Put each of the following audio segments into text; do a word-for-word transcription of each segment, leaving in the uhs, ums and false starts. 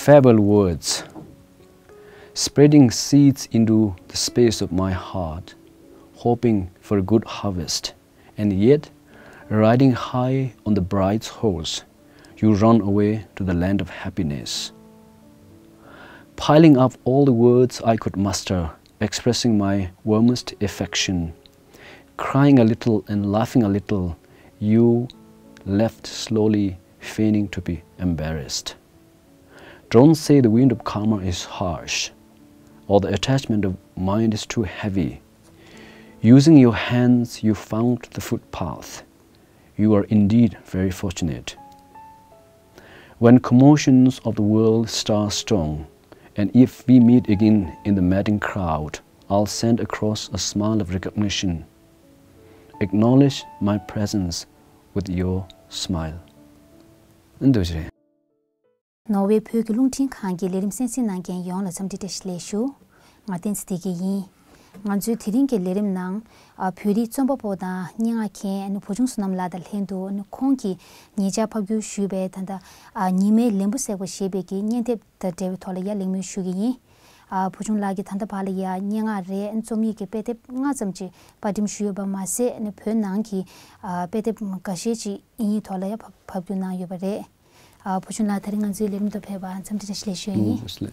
Farewell words. Spreading seeds into the space of my heart, hoping for a good harvest, and yet, riding high on the bride's horse, you run away to the land of happiness. Piling up all the words I could muster, expressing my warmest affection, crying a little and laughing a little, you left slowly, feigning to be embarrassed. Don't say the wind of karma is harsh, or the attachment of mind is too heavy. Using your hands, you found the footpath. You are indeed very fortunate. When commotions of the world start strong, and if we meet again in the madding crowd, I'll send across a smile of recognition. Acknowledge my presence with your smile. འདུག་ཅེས། ནོར་ཝེ་བོད་ཀྱི་རླུང་འཕྲིན་ཁང་གི་ལས་རིམ་གསན་གཟིགས་གནང་མཁན་ཡོངས་ལ་འཚམས་འདྲི་བཀྲ་ཤིས་བདེ་ལེགས་ཞུ། ང་བསྟན་འཛིན་བདེ་སྐྱིད་ཡིན། ང་ཚོའི་དེ་རིང་གི་ལས་རིམ་ནང་། ཨ། བོད་རིགས་རྩོམ་པ་པོ་དང་སྙན་ངག་མཁན་ཨ་ནི་བུ་ཆུང་བསོད་ནམས་ལགས་དང་ལྷན་དུ་ཨ་ནི་ཁོང་གིས་ཉེ་ཆར་ཕབ་བསྒྱུར་ཞུས་པའི་ད་ལྟ་ཨ་ཉི་མའི་ལན་བུ་སྲེག་པ་ཞེས་པའི་གི་སྙན་དེབ་དང་འབྲེལ་བའི་ཐོག་ལ་ཡ་གླེང་མོལ་ཞུ་གི་ཡིན། ཨ། བུ་ཆུང་ལགས་ཀྱིས་ད་ལྟ་བར་ལ་ཡ་སྙན་ངག་རེད། ཨ་ནི་རྩོམ་ཡིག་གི་དཔེ་དེབ་ལྔ་ཙམ་ཅིག་དཔར་འགྲེམས་ཞུས་ཡོད་པ་མ་ཟད་ཨ་ནི་བོད་ནང་གི་ཨ་དཔེ་དེབ་འགའ་ཤས་ཅིག་དབྱིན་ཡིག་ཐོག་ལ་ཡ་ཕབ་ཕབ་བསྒྱུར་གནང་ཡོད་པ་རེད། ཨ། བུ་ཆུང་ལགས་དེ་རིང་ང་ཚོའི་ལས་རིམ་དུ་ཕེབས་པར་འཚམས་འདྲི་བཀྲ་ཤིས་བདེ་ལེགས་ཞུ་ཡ་ཡིན།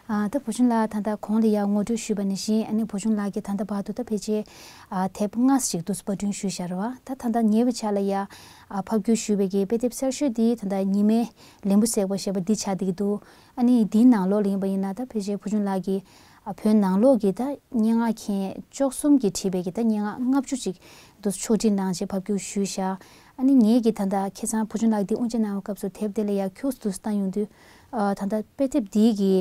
ཨ། ད་བུ་ཆུང་ལགས་ད་ལྟ་གོང་ལ་ཡ་ངོ་སྤྲོད་ཞུས་པ་ནང་བཞིན་ཨ་ནི་བུ་ཆུང་ལགས་ཀྱིས་ད་ལྟ་བར་དུ་ད་ཕལ་ཆེར་ཨ་དེབ་ལྔ་ཞིག་འདུག་སེ་པར་སྐྲུན་ཞུས་བཞག་རེད་བ། ད་ད་ལྟ་ཉེ་བའི་ཆར་ལ་ཡ་ཨ་ཕབ་བསྒྱུར་ཞུས་པའི་གི་དཔེ་དེབ་གསར་ཤོས་འདི་ད་ལྟ་ཉི་མའི་ལན་བུ་སྲེག་པ་ཞེས་པ་འདི་ཆགས་བསྡད་ཀྱི་འདུག་ཨ་ནི་འདིའི་ནང་ལོགས་ལ་ཡིན་པ་ཡིན་ན་ད་ཕལ་ཆེར་བུ་ཆུང་ལགས་ཀྱིས་ཨ་བོད་ནང་ལོགས་ཀྱི་ད་སྙན་ངག་མཁན་བཅུ་གསུམ་གྱིས་བྲིས་པའི་གི་ད་སྙན་ངག་ལྔ་བཅུ་ཅིག་འདུག་སེ་ཕྱོགས་སྒྲིག་གནང་བྱས་ཕབ་བསྒྱུར་ཞུས་བཞག་ཨ་ནི་ངེད་ཀྱིས་ད་ལྟ་ཁ་སང་བུ་ཆུང་ལགས་འདི་དབུ་འབྱེད་གནང་བའི་སྐབས་སུ་དེབ་དེ་ལ་ཡ་ཁྱུག་ཙམ་འདུག་སེ་བཏང་ཡོང་དུས། ཨ། ད་ལྟ་དཔེ་དེབ་འདིའི་གི་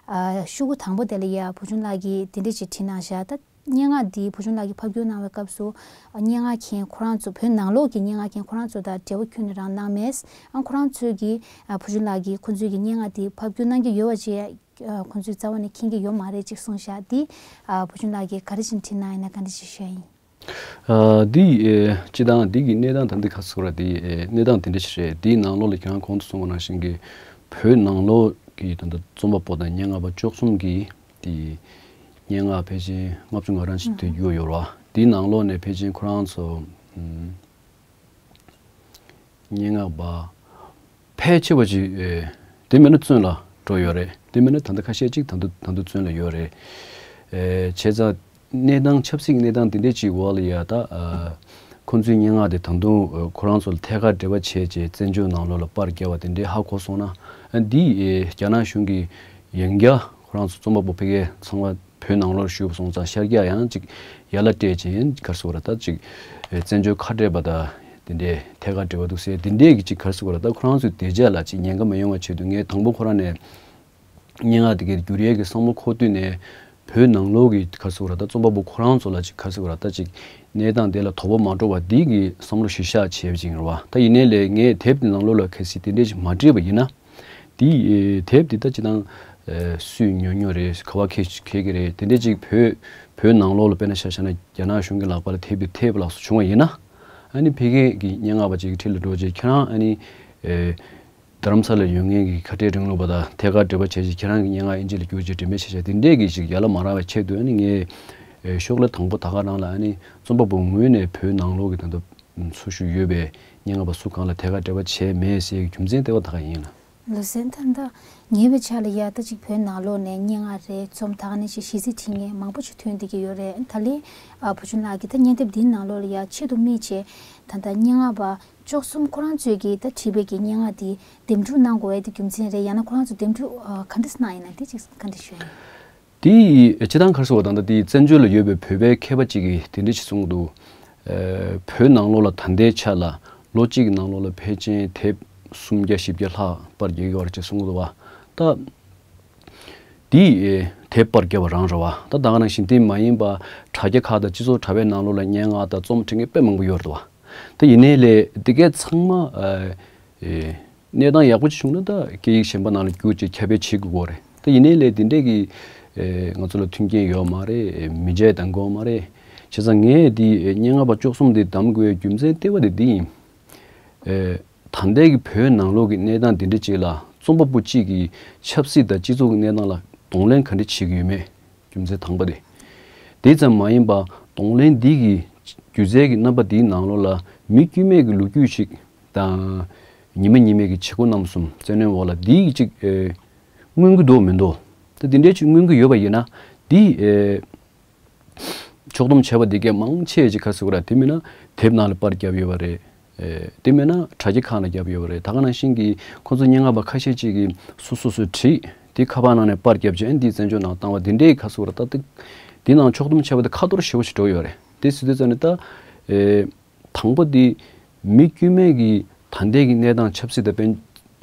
ཨ་ཤོག་གུ་དང་པོ་དེ་ལ་ཡ་བུ་ཆུང་ལགས་ཀྱིས་འདི་འདྲ་ཞིག་བྲིས་གནང་བཞག་ད་སྙན་ངག་འདི་བུ་ཆུང་ལགས་ཀྱིས་ཕབ་བསྒྱུར་གནང་བའི་སྐབས་སུ་ཨ་སྙན་ངག་མཁན་ཁོ་རང་ཚོ་བོད་ནང་ལོགས་ཀྱི་སྙན་ངག་མཁན་ཁོ་རང་ཚོ་དང་འབྲེལ་བ་ཁྱོན་ནས་རང་གནང་མེད། ཨ་ཁོ་རང་ཚོས་ཀྱིས་ཨ་བུ་ཆུང་ལགས་ཀྱིས་ཁོ་ཚོའི་གི་སྙན་ངག་འདི་ཕབ་བསྒྱུར་གནང་གི་ཡོད་པ་ཅིག་ཨ་ཁོ་ཚོས་རྩ་བ་ནས་མཁྱེན་གྱི་ཡོད་མ་རེད་ཅེས་གསུངས་བཞག་འདི་ཨ་བུ་ཆུང་ལགས་ཀྱིས་ག་རེ་བྱས་ནས་བྲིས་གནང་ཡིན་ན་ག་འདྲ་ཞིག་ཞུ་ཡ་ཡིན། ཨ། འདི་ཨེ་སྤྱི་བཏང་འདི་གི་གནས་སྟངས་ད་འདི་ག་ཟེར་ར། འདི་ཨེ་གནས་སྟངས་དེ་འདྲ་ཞིག་རེད། འདིའི་ནང་ལོགས་ལ་ཁྱེད་རང་གོང་དུ་གསུངས་པ་ནང་བཞིན་གྱི་བོད་ནང་ལོགས་ཀྱི་ད་ལྟ་རྩོམ་པ་པོ་དང་སྙན་ངག་པ་བཅུ་གསུམ་གྱིས་དེ་སྙན་ངག་ཕལ་ཆེར་ལྔ་བཅུ་ང་གྲངས་ཤིག་དེ་བསྒྱུར་ཡོད་རེད་བ། འདིའི་ནང་ལོགས་ནས་ཕལ་ཆེར་ཁོ་རང་ཚོ་ཨམ། སྙན་ངག་པ་ཕལ་ཆེ་བ་ཅིག་ཨེ་དེ་མིན་ན་བཙོན་ལ་འགྲོ་ཡོད་རེད། དེ་མིན་ན་ད་ལྟ་ཁ་ཤས་ཅིག་ད་དུང་ད་དུང་བཙོན་ལ་ཡོད་རེད། ཨེ་བྱས་ཙང་གནས་སྟངས་ཆབ་སྲིད་ཀྱི་གནས་སྟངས་དེ་འདྲས་ཅིག་འོག་ལ་ཡ་ད་ཨ་ཁོང་ཚོའི་སྙན་ངག་དེ་ད་དུང་ཨ་ཁོ་རང་ཚོ་ལ་ཐད་ཀར་འབྲེལ་བ་བྱས་བྱས་བཙན་བྱོལ་ནང་ལོགས་ལ་པར་བརྒྱབ་པ་དེ་འདྲས་ཧ་གོ་སོང་ན། ཨ་འདི་ཨེ་རྒྱ་ནག་གཞུང་གིས་ཡང་བསྐྱར་ཁོ་རང་ཚོ་རྩོམ་པ་པོ་ཕ་གིར་ཚང་མ་བོད་ནང་ལོགས་ཞུས་པ་སོང་ཙང་ཤར་རྒྱག་ཡང་ཅིག་ཡ་ལ་སྤྲད་ཅིང་ག་རེ་ཟེར་དགོས་རེད། ད་ཅིག་ཨེ་བཙན་བྱོལ་ཁ་བྲལ་པ་དང་དེ་འདྲའི་ཐད་ཀར་འབྲེལ་བ་འདུག་ཟེར་དེ་འདྲའི་གི་ཅིག་ག་རེ་ཟེར་དགོས་རེད། ད་ཁོ་རང་ཚོའི་བདེ་འཇགས་ལ་ཅིག་ཉེན་ཁ་མ་ཡོང་བ་ཆེད་དུ་ངས་དང་པོ་ཁོ་རང་ནས་སྙན་ངག་དེ་གའི་བསྒྱུར་ཡས་ཀྱི་བསམ་བློ་འཁོར་དུས་ནས་བོད་ནང་ལོགས་ཀྱི་ག་རེ་ཟེར་དགོས་རེད། ད་རྩོམ་པ་པོ་ཁོ་རང་ཚོ་ལ་ཅིག་ག་རེ་ཟེར་དགོས་རེད། ད་ཅིག་གནས་སྟངས་དེ་ལ་དོགས་པ་མ་འགྲོ་བ་འདི་གི་བསམ་བློ་གཞི་བཞག་བྱས་པ་ཅིག་ཡིན་རེད་བ། ད་ཡིན་ནའི་ལས་ངས་དེབ་དེ་ནང་ལོགས་ལ་གལ་སྲིད་དེ་འདྲས་ཅིག་མ་བྲིས་པ་ཡིན་ན། དེ་ཡི་དེབ་འདི་ད་སྤྱིར་བཏང་ཨེ་སུས་ཉོ་ཉོ་རེད། ག་པར་འཁྱེར་འཁྱེར་གི་རེད། དེ་འདྲས་ཅིག་བོད་བོད་ནང་ལོགས་ལ་དཔེར་ན་ཆ་བཞག་ན་རྒྱ་ནག་གཞུང་གི་ལག་པ་ལ་དེབ་འདི་ཐེབས་ལགས་སོ་བྱུང་བ་ཡིན་ན། ཨ་ནི་ཕ་གི་གི་སྙན་ངག་པ་ཅིག་གི་འཁྲིས་ལ་འགྲོ་རྗེས་ཁྱེད་རང་ཨ་ནི་ཨེ་རྡ་རམ་ས་ལར་ཡོད་མཁན་གྱི་ཁ་བྲལ་རིང་ལུགས་པ་དང་ཐད་ཀར་འབྲེལ་བ་བྱས་རྗེས་ཁྱེད་རང་གི་སྙན་ངག་དབྱིན་ཇི་ལ་བསྒྱུར་རྗེས་འགྲེམས་སྤེལ་བྱས་བྱས་དེ་འདྲས་ཀྱི་ཞིག་ཡ་ལ་མ་རག་པའི་ཆེད་དུ་ཨ་ནི་ངས་ཨེ་ཤོག་ལྷེ་དང་པོ་ད་ག་རང་ལ་ཨ་ནི་རྩོམ་པ་པོ་ངོས་ནས་བོད་ནང་ལོགས་ཀྱི་ད་ལྟ་འཚོ་བཞུགས་ཡོད་པའི་སྙན་ངག་པ་སུ་གང་ལ་ཐད་ཀར་འབྲེལ་བ་བྱས་མེད་ཟེར་གྱི་རྒྱུ་མཚན་དེ་བ་ད་ག་ཡིན་ལ། ལོ་ཟན་ད་ལྟ་ཉེ་བའི་ཆར་ལ་ཡ་ད་ཅིག་བོད་ནང་ལོགས་ནས་སྙན་ངག་རེད་རྩོམ་ད་ག་ནང་བཞིན་གཞས་ཚིག་འབྲི་མཁན་མང་པོ་ཅིག་ཐོན་བསྡད་ཀྱི་ཡོད་རེད། ད་ལན་ཨ་བུ་ཆུང་ལགས་ཀྱིས་ད་སྙན་དེབ་འདིའི་ནང་ལོགས་ལ་ཡ་ཆེད་དུ་དམིགས་བྱས་ད་ལྟ་སྙན་ངག་པ་བཅུ་གསུམ་ཁོ་རང་ཚོས་ཀྱིས་ད་བྲིས་པའི་གི་སྙན་ངག་འདི་འདེམས་སྒྲུག་གནང་དགོས་ཡ་དེ་རྒྱུ་མཚན་རེད། ཡང་ན་ཁོ་རང་ཚོ་འདེམས་སྒྲུག་ཨ་ག་འདྲ་གནང་ཡིན་ན་དེ་ཅིག་ག་འདྲ་ཞུ་ཡ་ཡིན། དེ་ཡི་སྤྱིར་བཏང་ག་རེ་ཟེར་བ་དང་ད་དེ་བཙན་བྱོལ་ལ་ཡོད་པའི་བོད་པའི་མཁས་པ་གཅིག་གིས་དེ་འདྲ་ཞིག་གསུངས་འདུག་ཨ་བོད་ནང་ལོགས་ལ་ད་ལྟའི་ཆ་ལ་ལོ་གཅིག་གི་ནང་ལོགས་ལ་ཕལ་ཆེར་དེབ་སུམ་བརྒྱ་བཞི་བརྒྱ་ལྷག་པར་རྒྱག་གི་ཡོད་རེད་ཅེས་གསུངས་འདུག་བ། ད་དེ་དེབ་པར་བརྒྱབ་པ་རང་རེད་བ། ད་ད་ག་ནང་བཞིན་དེ་མ་ཡིན་པ་དྲ་རྒྱ་ཁག་དང་སྤྱི་ཚོགས་དྲ་བའི་ནང་ལོགས་ལ་སྙན་ངག་དང་རྩོམ་འབྲི་མཁན་དཔེ་མང་པོ་ཡོད་རེད་བ། ད་ཡིན་ནའི་ལས་དེ་གས་ཚང་མ་ཨ་ཨེ། གནས་སྟངས་ཡག་པོ་ཅིག་བྱུང་ན་ད་སྐད་ཡིག་གཞན་པ་ནང་ལ་བསྒྱུར་བྱས་ཁྱབ་སྤེལ་བྱེད་དགོས་ཀྱི་ཡོད་རེད། ད་ཡིན་ནའི་ལས་དེ་འདྲས་ཀྱི་ཨེ་ང་ཚོ་ལ་མཐུན་རྐྱེན་ཡོད་མ་རེད། མི་བྱེད་དང་དགོས་མ་རེད། བྱས་ཙང་ངས་འདི་སྙན་ངག་པ་བཅུ་གསུམ་འདི་གདམ་དགོས་རྒྱུ་མཚན་ལྟེ་བ་དེ་འདི་ཡིན། ཨེ་ད་ལྟའི་གི་བོད་ནང་ལོགས་ཀྱི་གནས་སྟངས་འདི་འདྲ་ཅིག་ལ་ རྩོམ་པ་པོ་གཅིག་གིས་ཆབ་སྲིད་དང་སྤྱི་ཚོགས་ཀྱི་གནས་སྟངས་ལ་གདོང་ལེན་ག་འདྲ་བྱེད་ཀྱི་ཡོད་མེད། རྒྱུ་མཚན་དང་པོ་དེ། དེ་ཙམ་མ་ཡིན་པར་གདོང་ལེན་འདི་གི་སྒྱུ་རྩལ་གྱི་རྣམ་པ་འདིའི་ནང་ལོགས་ལ་མི་དཀྱུས་མའི་གི་ལོ་རྒྱུས་ཤིག་དང་། ཉི་མ་ཉི་མའི་གི་བྱེད་སྒོ་རྣམ་གསུམ་བཙན་གནོན་འོག་ལ་འདི་གི་ཅིག་ཨེ། མངོན་གྱི་འདུག་མི་འདུག་ད་འདི་འདྲའི་ཅིག་མངོན་གྱི་ཡོད་པ་ཡིན་ན། འདི་ཨེ། ཕྱོགས་བསྡོམས་བྱས་པ་འདི་གས་མང་ཆེ་ཅིག་ག་རེ་ཟེར་དགོས་རེད། དེ་མིན་ན་དེབ་ནང་ལ་པར་བརྒྱབ་ཡོད་པ་རེད། ཨེ། དེ་མིན་ན་དྲ་རྒྱ་ཁག་ལ་བརྒྱབ་ཡོད་པ་རེད། ད་ག་ནང་བཞིན་གྱི་ཁོང་ཚོ་སྙན་ངག་པ་ཁ་ཤས་ཅིག་གིས་སོ་སོ་སོས་བྲིས། དེ་ཁ་པར་ནང་ནས་པར་བརྒྱབ་བྱས་འདི་བཙན་བྱོལ་ནང་བཏང་བ་འདི་འདྲའི་ག་རེ་ཟེར་དགོས་རེད། ད་དེ་དེ་ནང་ཕྱོགས་བསྡོམས་བྱས་པ་དེ་ཁ་ཐོར་ཞེ་པོ་ཞིག་འགྲོ་ཡོད་རེད། དེ་ཟེར་དུས་ཙམ་ནས་ད། ཨེ། དང་པོ་དེ་མི་དཀྱུས་མའི་གི་ད་ལྟའི་གི་གནས་སྟངས་ཆབ་སྲིད་དང་དཔལ་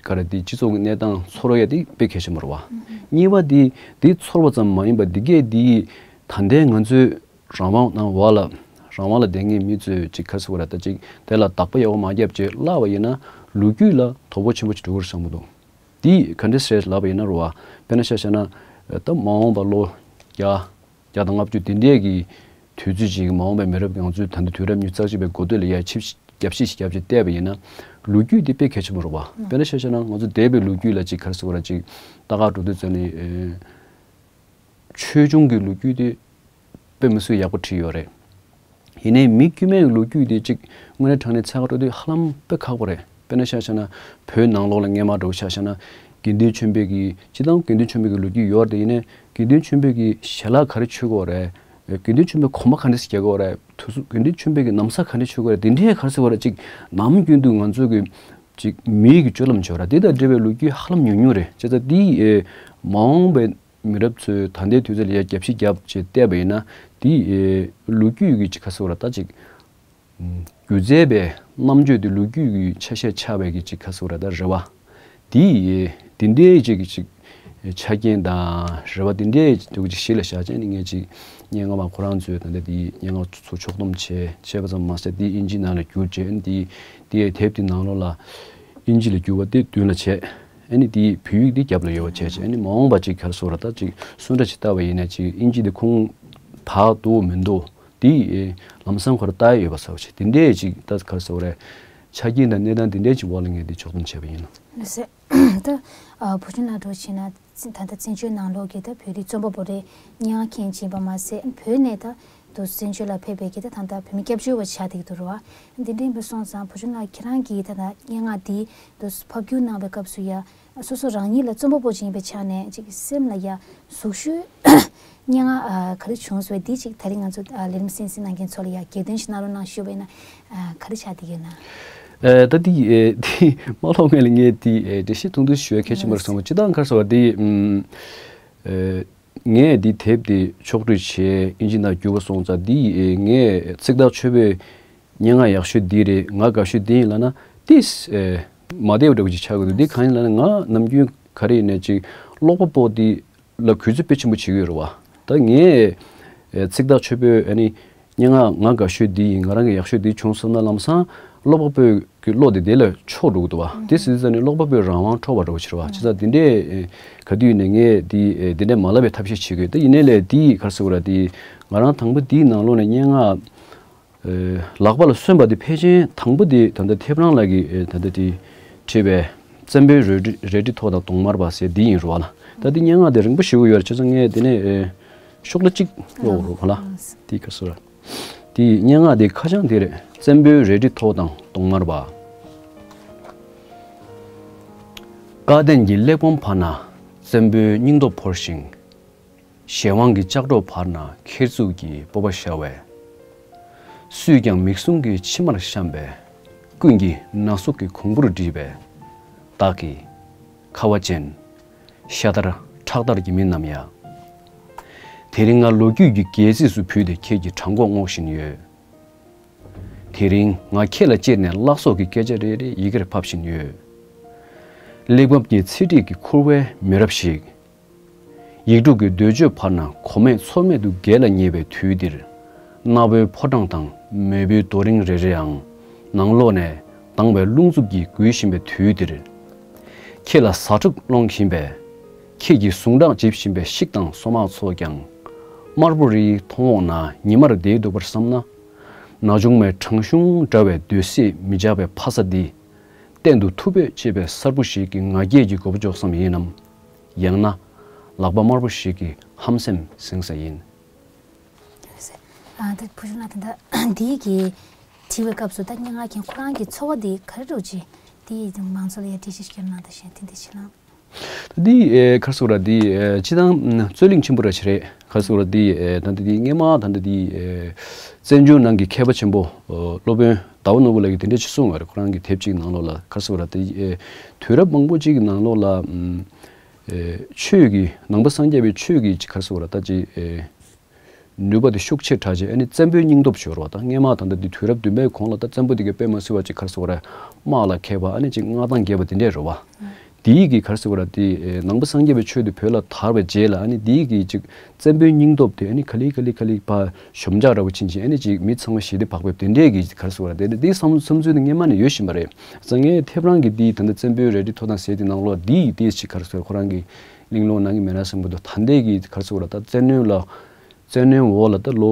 ག་རེ་དེ་སྤྱི་ཚོགས་ཀྱི་གནས་སྟངས་ཚོར་ཡ་དེ་དཔེ་གལ་ཆེན་པོ་རེད་བ། གཉིས་པ་དེ་དེ་ཚོར་བ་ཙམ་མ་ཡིན་པར་འདི་གས་དེ་ད་ལྟའི་ང་ཚོའི་རང་དབང་ནང་བ་ལ་རང་དབང་ལ་བསྡད་མཁན་མི་ཚོས་ཅིག་ག་རེ་ཟེར་དགོས་རེད། ད་ཅིག་དེ་ལ་བདག་པོ་ཡག་པོ་མ་བརྒྱབ་བྱས་བརླག་པ་ཡིན་ན་ལོ་རྒྱུས་ལ་དོ་ཕོག་ཆེན་པོ་ཅིག་འགྲོ་གི་རེད་བསམ་གྱི་འདུག་དེ་ག་འདྲ་ཟེར་ལབ་པ་ཡིན་ན་རེད་བ། དཔེར་ན་ཆ་བཞག་ན་ད་མ་འོངས་པ་ལོ་བརྒྱ། བརྒྱ་དང་ལྔ་བཅུ་དེ་འདྲས་ཀྱི་དུས་ཚོད་ཅིག་མ་འོངས་པའི་མི་རབས་ང་ཚོའི་ད་ལྟ་དུས་རབས་ཉི་ཤུ་རྩ་གཅིག་པའི་འགོ་སྟོད་ལ་ཡར་ཆིབས་རྒྱབ་བཤིག་རྒྱབ་བྱས་བལྟས་པ་ཡིན་ན་ལོ་རྒྱུས་འདི་དཔེ་གལ་ཆེན་པོ་རེད་བ། དཔེར་ན་ཆ་བཞག་ན་ང་ཚོ་འདས་པའི་ལོ་རྒྱུས་ལ་ཅིག་ག་རེ་ཟེར་དགོས་རེད། ཅིག་ལྟ་ག་འགྲོ་དུས་ཙམ་ནས་ཨེ། ཆོས་འབྱུང་གི་ལོ་རྒྱུས་དེ་དཔེ་མི་སྲིད་ཡག་པོ་བྲིས་ཡོད་རེད། ཡིན་ནའི་མི་དཀྱུས་མའི་ལོ་རྒྱུས་དེ་ཅིག་དངོས་གནས་དྲང་གནས་འཚོལ་ག་འགྲོ་དུས་ཧ་ལམ་དཔེ་ཁག་པོ་རེད། དཔེར་ན་ཆ་བཞག་ན་བོད་ནང་ལོགས་ལ་སྔས་མ་འདྲ་བོ་ཆ་བཞག་ན་དགེ་འདུན་ཆོས་འཕེལ་གྱི་སྤྱིར་བཏང་དགེ་འདུན་ཆོས་འཕེལ་གྱི་ལོ་རྒྱུས་ཡོད་རེད། ཡིན་ནའི་དགེ་འདུན་ཆོས་འཕེལ་གྱི་ཞལ་ལག་ག་རེ་མཆོད་ཀྱི་ཡོད་རེད། དགེ་འདུན་ཆོས་འཕེལ་གོམ་པ་ག་འདྲ་ཞིག་རྒྱག་གི་ཡོད་རེད། དུ་སུ་དགེ་འདུན་ཆོས་འཕེལ་གྱི་ན་བཟའ་ག་འདྲ་མཆོད་ཀྱི་ཡོད་རེད། དེ་འདྲའི་ག་རེ་ཟེར་དགོས་རེད། ཅིག་ནམ་རྒྱུན་དུ་ང་ཚོ་གི་ཅིག་མིའི་གི་སྤྱོད་ལམ་བྱོས་ར་དེ་དང་འབྲེལ་བའི་ལོ་རྒྱུས་ཧ་ལམ་ཉུང་ཉུང་རེད། བྱས་ཙང་དེ་ཨེ་མ་འོངས་པའི་མི་རབས་ཚོས་ད་ལྟའི་དུས་ཚོད་ལ་ཡ་རྒྱབ་བཤིག་རྒྱབ་བྱས་བལྟས་པ་ཡིན་ན་དེ་ཨེ་ལོ་རྒྱུས་ཀྱི་ཅིག་ག་རེ་ཟེར་དགོས་རེད། ད་ཅིག་སྒྱུ་རྩལ་པའི་རྣམ་དཔྱོད་དེ་ལོ་རྒྱུས་ཀྱི་ཆ་ཤས་ཆགས་པའི་གི་ཅིག་ག་རེ་ཟེར་དགོས་རེད། ད་རེ་བ་དེ་དེ་འདྲའི་ཅིག་གི་ཅིག་ཆ་རྐྱེན་དང་རེ་བ་དེ་འདྲའི་ཅིག་གཞི་ལ་བཞག་བྱས་ནས་ངས་ཅིག་སྙན་ངག་པ་ཁོ་རང་ཚོས་ད་ལྟ་དེ་སྙན་ངག་ཚོ་ཕྱོགས་བསྡོམས་བྱས་བྱས་པ་ཙམ་མ་ཟད་དེ་ཨིན་ཇི་ནང་ལ་བསྒྱུར་བྱས་དེ་དེ་དེབ་དེ་ནང་ལོགས་ལ་ཨིན་ཇི་ལ་བསྒྱུར་བ་དེ་མདུན་ལ་བྱས། ཨ་ནི་དེའི་བོད་ཡིག་དེ་རྒྱབ་ལ་ཡོད་པ་བྱས་བྱས། ཨ་ནི་མ་འོངས་པ་ཅིག་ག་རེ་ཟེར་དགོས་རེད། ད་ཅིག་སུ་འདྲ་ཅིག་ལྟ་བ་ཡིན་ན་ཅིག་ཨིན་ཇི་དེ་ཁོང་བག་འདུག་མི་འདུག་དེ་ལམ་སང་ཁོ་ར་ལྟ་ཡ་ཡོད་པ་ཟེར་བ་ཅིག་དེ་འདྲས་ཅིག་ད་ག་རེ་ཟེར་དགོས་རེད། ཆ་རྐྱེན་དང་གནས་སྟངས་དེ་འདྲས་ཅིག་འོག་ལ་ངས་དེ་ཕྱོགས་བསྡོམས་བྱས་པ་ཡིན། ལགས་སེ། ད་ཨ་བུ་ཆུང་ལགས་འགྲོ་ཕྱིན་ན་ད་ལྟ་བཙན་བྱོལ་ནང་ལོགས་ཀྱི་ད་བོད་རིགས་རྩོམ་པ་པོ་རེད། སྙན་ངག་མཁན་ཅིག་ཡིན་པ་མ་ཟད་བོད་ནས་ད་དུ་བཙན་བྱོལ་ལ་ཕེབས་པའི་གི་ད་ད་ལྟ་བོད་མི་སྐྱབས་བཅོལ་བ་ཆགས་བསྡད་ཀྱི་འདུག་རེད་བ། འདི་འདྲ་ཡིན་པ་སོང་ཙང་བུ་ཆུང་ལགས་ཁྱེད་རང་གིས་ད་ད་སྙན་ངག་འདི་དུ་ཕབ་བསྒྱུར་གནང་བའི་སྐབས་སུ་ཡ་སོ་སོ་རང་ཉིད་ལ་རྩོམ་པ་པོ་ཅིག་ཡིན་པའི་ཆ་ནས་ཅིག་སེམས་ལ་ཡ་ཟུག་ཤུགས་སྙན་ངག་ཨ་ག་རེ་བྱུང་སོང་བས་འདི་ཅིག་ད་རིང་ང་ཚོ་ཨ་ལས་རིམ་གསན་གཟིགས་གནང་མཁན་ཚོ་ལ་ཡ་གྱེར་འདོན་ཞིག་གནང་རོགས་གནང་ཞུས་པ་ཡིན་ན་ཨ་ག་རེ་ཆགས་བསྡད་ཀྱི་ཡོད་ན། ཨེ་ད་འདི་ཨེ་འདི་མ་ལྷོ་ངོས་ལ་ངས་འདི་ཨེ་འགྲེལ་བཤད་ཐུང་ཐུང་ཞུ་ཡ་གལ་ཆེན་པོ་རེད་བསམ་གྱི། སྤྱིར་བཏང་ག་རེ་ཟེར་བ་འདི་ཨམ་ཨེ་ངས་འདི་དེབ་འདི་ཕྱོགས་བསྒྲིགས་བྱས་ཨིན་ཇི་ནང་བསྒྱུར་བ་སོང་ཙང་འདི་ཨེ་ངས་ཚིག་ཐག་ཆོད་པོས་སྙན་ངག་ཡག་ཤོས་འདི་རེད། ང་དགའ་ཤོས་འདི་ཡིན་ལབ་ན་ཏིས་ཨེ་མ་བདེ་བ་འདྲ་བོ་ཅིག་ཆགས་ཀྱི་འདུག་འདི་གང་ཡིན་ལབ་ན་ང་ནམ་རྒྱུན་ག་རེ་ཡིན་ནའི་ཅིག་ཀློག་པ་པོ་འདི་ལ་གུས་བརྩི་དཔེ་ཆེན་པོ་བྱེད་ཀྱི་ཡོད་རེད་བ། ད་ངས་ཨེ་ཚིག་ཐག་ཆོད་པོས་ཨ་ནི་སྙན་ངག་ང་དགའ་ཤོས་འདི་ཡིན། ང་རང་གི་ཡག་ཤོས་འདི་བྱུང་བསམ་ན་ལམ་སང་ཀློག་པ་པོའི་གི་བློ་དེ་དེ་ལ་ཕྱོགས་འགྲོ་གི་འདུག་བ། དེ་ཟེར་ཙང་ནི་ཀློག་པ་པོའི་རང་དབང་འཕྲོག་པ་འདྲ་བོ་ཕྱིར་བ། བྱས་ཙང་དེ་འདྲས་ཨེ་ག་དུས་ཡིན་ནའི་ངས་འདི་ཨེ་དེ་འདྲས་མ་ལབ་པའི་ཐབས་ཤེས་བྱེད་དགོས། ད་ཡིན་ནའི་ལས་འདི་ག་རེ་ཟེར་དགོས་རེད། འདི་ང་རང་དང་པོ་འདིའི་ནང་ལོགས་ནས་སྙན་ངག་ཨེ་ལག་པ་ལ་སོན་པ་དེ་ཕལ་ཆེར་དང་པོ་དེ་ད་ལྟ་ཐེབས་རང་ལགས་ཀྱིས་ཨེ་ད་ལྟ་དེ་བྲིས་པའི་བཙན་པོའི་རལ་གྲི་རལ་གྲི་ཐོག་དང་གདོང་དམར་བ་ཟེར་འདི་ཡིན་རེད་བ་ལ། ད་འདི་སྙན་ངག་དེ་རིང་པོ་ཞེ་པོ་ཡོད་རེད། བྱས་ཙང་ངས་དེ་ནས་ཨེ་ཤོག་ལྷེ་གཅིག་ཀློག་རོགས་བ་ལ། འདི་ག་རེ་ཟེར། དེའི་སྙན་ངག་དེའི་ཁ་བྱང་དེ་རེད། བཙན་པོའི་རལ་གྲི་ཐོག་དང་གདོང་དམར་བ། བསྐལ་དན་གྱི་གླེགས་བམ་བར་ན་བཙན་པོའི་སྙིང་སྟོབས་འཕོར་ཞིང་། གཞན་དབང་གི་ལྕགས་སྒྲོག་བར་ན་ཁེར་ཚུགས་ཀྱི་སྤོབས་པ་ཤར་བས། སུས་ཀྱང་མིག་ཟུང་གི་མཆི་མར་བཤམས་པའི། ཀུན་གྱིས་ན་ཟུག་གི་གོང་བུར་བསྒྲིལ་བའི། བདག་གི་ཁ་བ་ཅན། ཤ་དར་ཁྲག་དར་གྱི་མི་རྣམས་ཡ། དེ་རིང་ང་ལོ་རྒྱུས་ཀྱི་སྒལ་ཚིགས་སུ་བུད་དེ་ཁྱེད་ཀྱི་བྲང་ཁོག་སྔོག་བཞིན་ཡོད། དེ་རིང་ང་ཁྱེད་ལ་ཅེར་ནས་བརླག་སོགས་ཀྱི་སྐད་ཆ་རེ་རེ་ཡི་གེར་ཕབ་བཞིན་ཡོད། གླེགས་བམ་གྱི་ཚེ་ཁྲིད་ཀྱི་ཁུར་བའི་མི་རབས་ཤིག། ཡིག་དྲུག་གི་འདོད་སྤྱོད་བར་ན་གོ་མེད་ཚོར་མེད་དུ་འགྱེལ་ལ་ཉེ་བའི་དུས་འདིར། གནའ་བོའི་ཕོ་བྲང་དང་མེས་པོའི་རྡོ་རིང་རེ་རེའང་ནང་ལོགས་ནས་དྭངས་པའི་རླུང་འཚུབ་ཀྱིས་འགུལ་བཞིན་པའི་དུས་འདིར། ཁྱེད་ལ་ཟ་འཕྲུག་སློང་བཞིན་པའི། ཁྱེད་ཀྱི་ཟུངས་ཁྲག་འཇིབ་བཞིན་པའི་ཤིག་དང་སོ་མ་ཚོ་ཀྱང་། དམར་པོ་རིའི་མཐོངས་འོག་ན་ཉི་མར་བསྡད་འདུག་པར་བསམ་ན། ན་ཆུང་མའི་བྲང་གཞུང་འདྲ་བའི་སྡོད་སྲེད་མི་འཇགས་པའི་ཕ་ས་འདི། གཏན་དུ་ཐུབ་པས་ཅེས་པའི་གསར་བུ་ཞིག་གི་ང་རྒྱལ་གྱི་མགོ་བོ་འཇོག་བསམ་ཡིན་ནམ། ཡང་ན། ལག་པ་དམར་པོ་ཞིག་གི་ཧམ་སེམས་ཟིན་ས་ཡིན། ད་བུ་ཆུང་ལགས་ད་ལྟ་འདི་གི་དྲི་བའི་སྐབས་སུ་ད་སྙན་ངག་མཁན་ཁོ་རང་གི་ཚོར་བ་འདི་ག་རེ་འདྲ་ཅིག་འདི་མང་ཚོགས་ལ་ཡང་འགྲེལ་བཤད་ཞིག་བསྐྱོན་གནང་དང་ཞེས་དེ་འདྲ་ཞིག་གནང་། འདི་ཨེ་ག་རེ་ཟེར་དགོས་ར། འདི་ཨེ་སྤྱིར་བཏང་རྩོད་གླེང་ཆེན་པོ་ར་ཞིག་རེད། ག་རེ་ཟེར་དགོས་ར། འདི་ཨེ་ད་འདི་འདི་སྔས་མ་ད་འདི་འདི་ཨེ་བཙན་བྱོལ་ནང་གི་མཁས་པ་ཆེན་པོ་ཨོ་སློབ་དཔོན་ཟླ་བ་ནོར་བུ་ལགས་ཀྱིས་དེ་འདྲ་ཞིག་གསུངས་པ་རེད། ཁོ་རང་གི་དེབ་ཅིག་ནང་ལོགས་ལ་ག་རེ་ཟེར་དགོས་ར། འདི་ཨེ་དུས་རབས་མང་པོ་ཅིག་གི་ནང་ལོགས་ལ་ཨེ་ཆོས་ཀྱི་ནང་པ་སངས་རྒྱས་པའི་ཆོས་ཀྱི་ག་རེ་ཟེར་དགོས་ར། ད་ཅིག་ཨེ་ནུས་པ་དེ་ཤུགས་ཆེ་དྲགས་བྱས་ཨ་ནི་བཙན་པོའི་སྙིང་སྟོབས་ཤོར་བ་དང་། སྔས་མ་ད་ལྟ་འདི་དུས་རབས་བདུན་པའི་གོང་ལ་ད་བཙན་པོ་དེ་གས་དཔེ་མ་སྲིད་པ་ཅིག་ག་རེ་ཟེར་དགོས་རེད། དམག་ལ་མཁས་པ་ཨ་ནི་ཅིག་མངའ་ཐང་རྒྱས་པ་དེ་འདྲས་རེད་བ། དེའི་གི་ག་རེ་ཟེར་དགོས་རེད། དེ་ནང་པ་སངས་རྒྱས་པའི་ཆོས་དེ་བོད་ལ་དར་བའི་རྗེས་ལ་ཨ་ནི་དེའི་གི་ཅིག་བཙན་པོའི་སྙིང་སྟོབས་དེ་ཨ་ནི་ག་ལེ་ག་ལེ་ག་ལེ་ཕར་ཞོམ་འཇགས་འདྲ་བོ་ཕྱིན་ཕྱིན་ཨ་ནི་ཅིག་མི་ཚང་མ་ཞི་བདེ་བག་ཕེབས་དེ་འདྲས་གི་ག་རེ་ཟེར་དགོས་རེད། དེ་འདྲ་དེའི་བསམ་བསམ་ཚུལ་དེ་སྔས་མ་ནས་ཡོད་བཞིན་པ་རེད། ཙང་ངས་ཐེབས་རང་གི་དེའི་ད་ལྟ་བཙན་པོའི་རལ་གྲི་ཐོག་དང་ཟེར་དེ་ནང་ལོགས་དེའི་དེའི་ཅིག་ག་རེ་ཟེར་དགོས་རེད། ཁོ་རང་གི་གླེང་སློང་གནང་གི་མེད་ན་བསམ་གི་འདུག་ད་ལྟའི་གི་ག་རེ་ཟེར་དགོས་རེད། ད་བཙན་གནོན་ལ་བཙན་གནོན་འོག་ལ་ད་ལོ་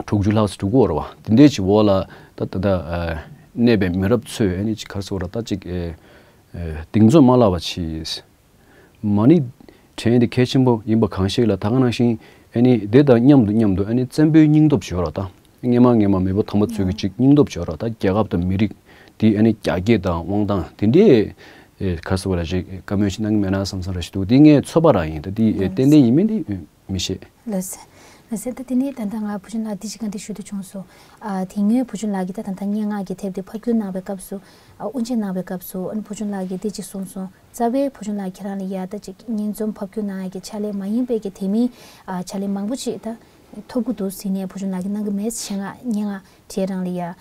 དྲུག་ཅུ་ལྷག་ཙམ་འགྲོ་གི་ཡོད་རེད་བ། དེ་འདྲའི་ཅིག་འོག་ལ་ད་ད་ད་ཨ་གནས་པའི་མི་རབས་ཚོས་ཨ་ནི་ཅིག་ག་རེ་ཟེར་དགོས་རེད། ད་ཅིག་ཨེ་ཨེ་གདེང་ཚོད་མ་བརླག་པ་བྱས། མ་ཎི་བྲན་དེ་གལ་ཆེན་པོ་ཡིན་པ་གང་ཞིག་ལ། ད་ག་ནང་བཞིན་ཨ་ནི་དེ་དང་མཉམ་དུ་མཉམ་དུ་ཨ་ནི་བཙན་པོའི་སྙིང་སྟོབས་ཤོར་བ་དང་། སྔས་མ་སྔས་མ་མེས་པོ་དམ་པ་ཚོས་ཀྱི་ཅིག་སྙིང་སྟོབས་ཤོར་བ་དང་། རྒྱལ་ཁབ་དང་མི་རིགས་དེ་ཨ་ནི་རྒྱ་སྐྱེད་དང་དབང་ཐང་དེ་འདྲའི་ཨེ་ག་རེ་ཟེར་དགོས་རེད། ཅིག་བཀའ་མོལ་ཞིག་གནང་གི་མེད་ན་བསམ་བསམ་ར་ཞིག་འདུག་དེ་ངའི་ཚོད་དཔག་རང་ཡིན། ད་དེ་ཨེ་ཏན་ཏན་ཡིན་མིན་དེ་མི་ཤེས། ལགས་སོ། ལགས་སོ། ད་དེ་ནས་ད་ལྟ་ང་བུ་ཆུང་ལགས་འདི་ཅིག་ག་འདྲ་ཞུ་འདོད་བྱུང་སོང་། ཨ་དེ་སྔོན་བུ་ཆུང་ལགས་ཀྱིས་ད་ད་ལྟ་སྙན་ངག་གི་དེབ་དེ་ཕབ་བསྒྱུར་གནང་བའི་སྐབས་སུ། ཨ་དབུ་འབྱེད་གནང་བའི་སྐབས་སུ་ཨ་ནི་བུ་ཆུང་ལགས་ཀྱིས་འདི་ཅིག་གསུངས་སོང་། རྩ་བའི་བུ་ཆུང་ལགས་ཁྱེད་རང་ལ་ཡ་ད་ཅིག་སྙན་རྩོམ་ཕབ་བསྒྱུར་གནང་ཡག་གི་ཕྱག་ལས་མ་ཡིན་པའི་གི་དེ་མིན་ཨ་ཕྱག་ལས་མང་པོ་ཅིག་ད་ཐོབ་གི་འདུག་ཟེར་ནས་བུ་ཆུང་ལགས་ཀྱིས་གནང་གི་མེད་ཟེར། ང་སྙན་ངག་བྲིས་རང་ལ་ཡ་ཨ་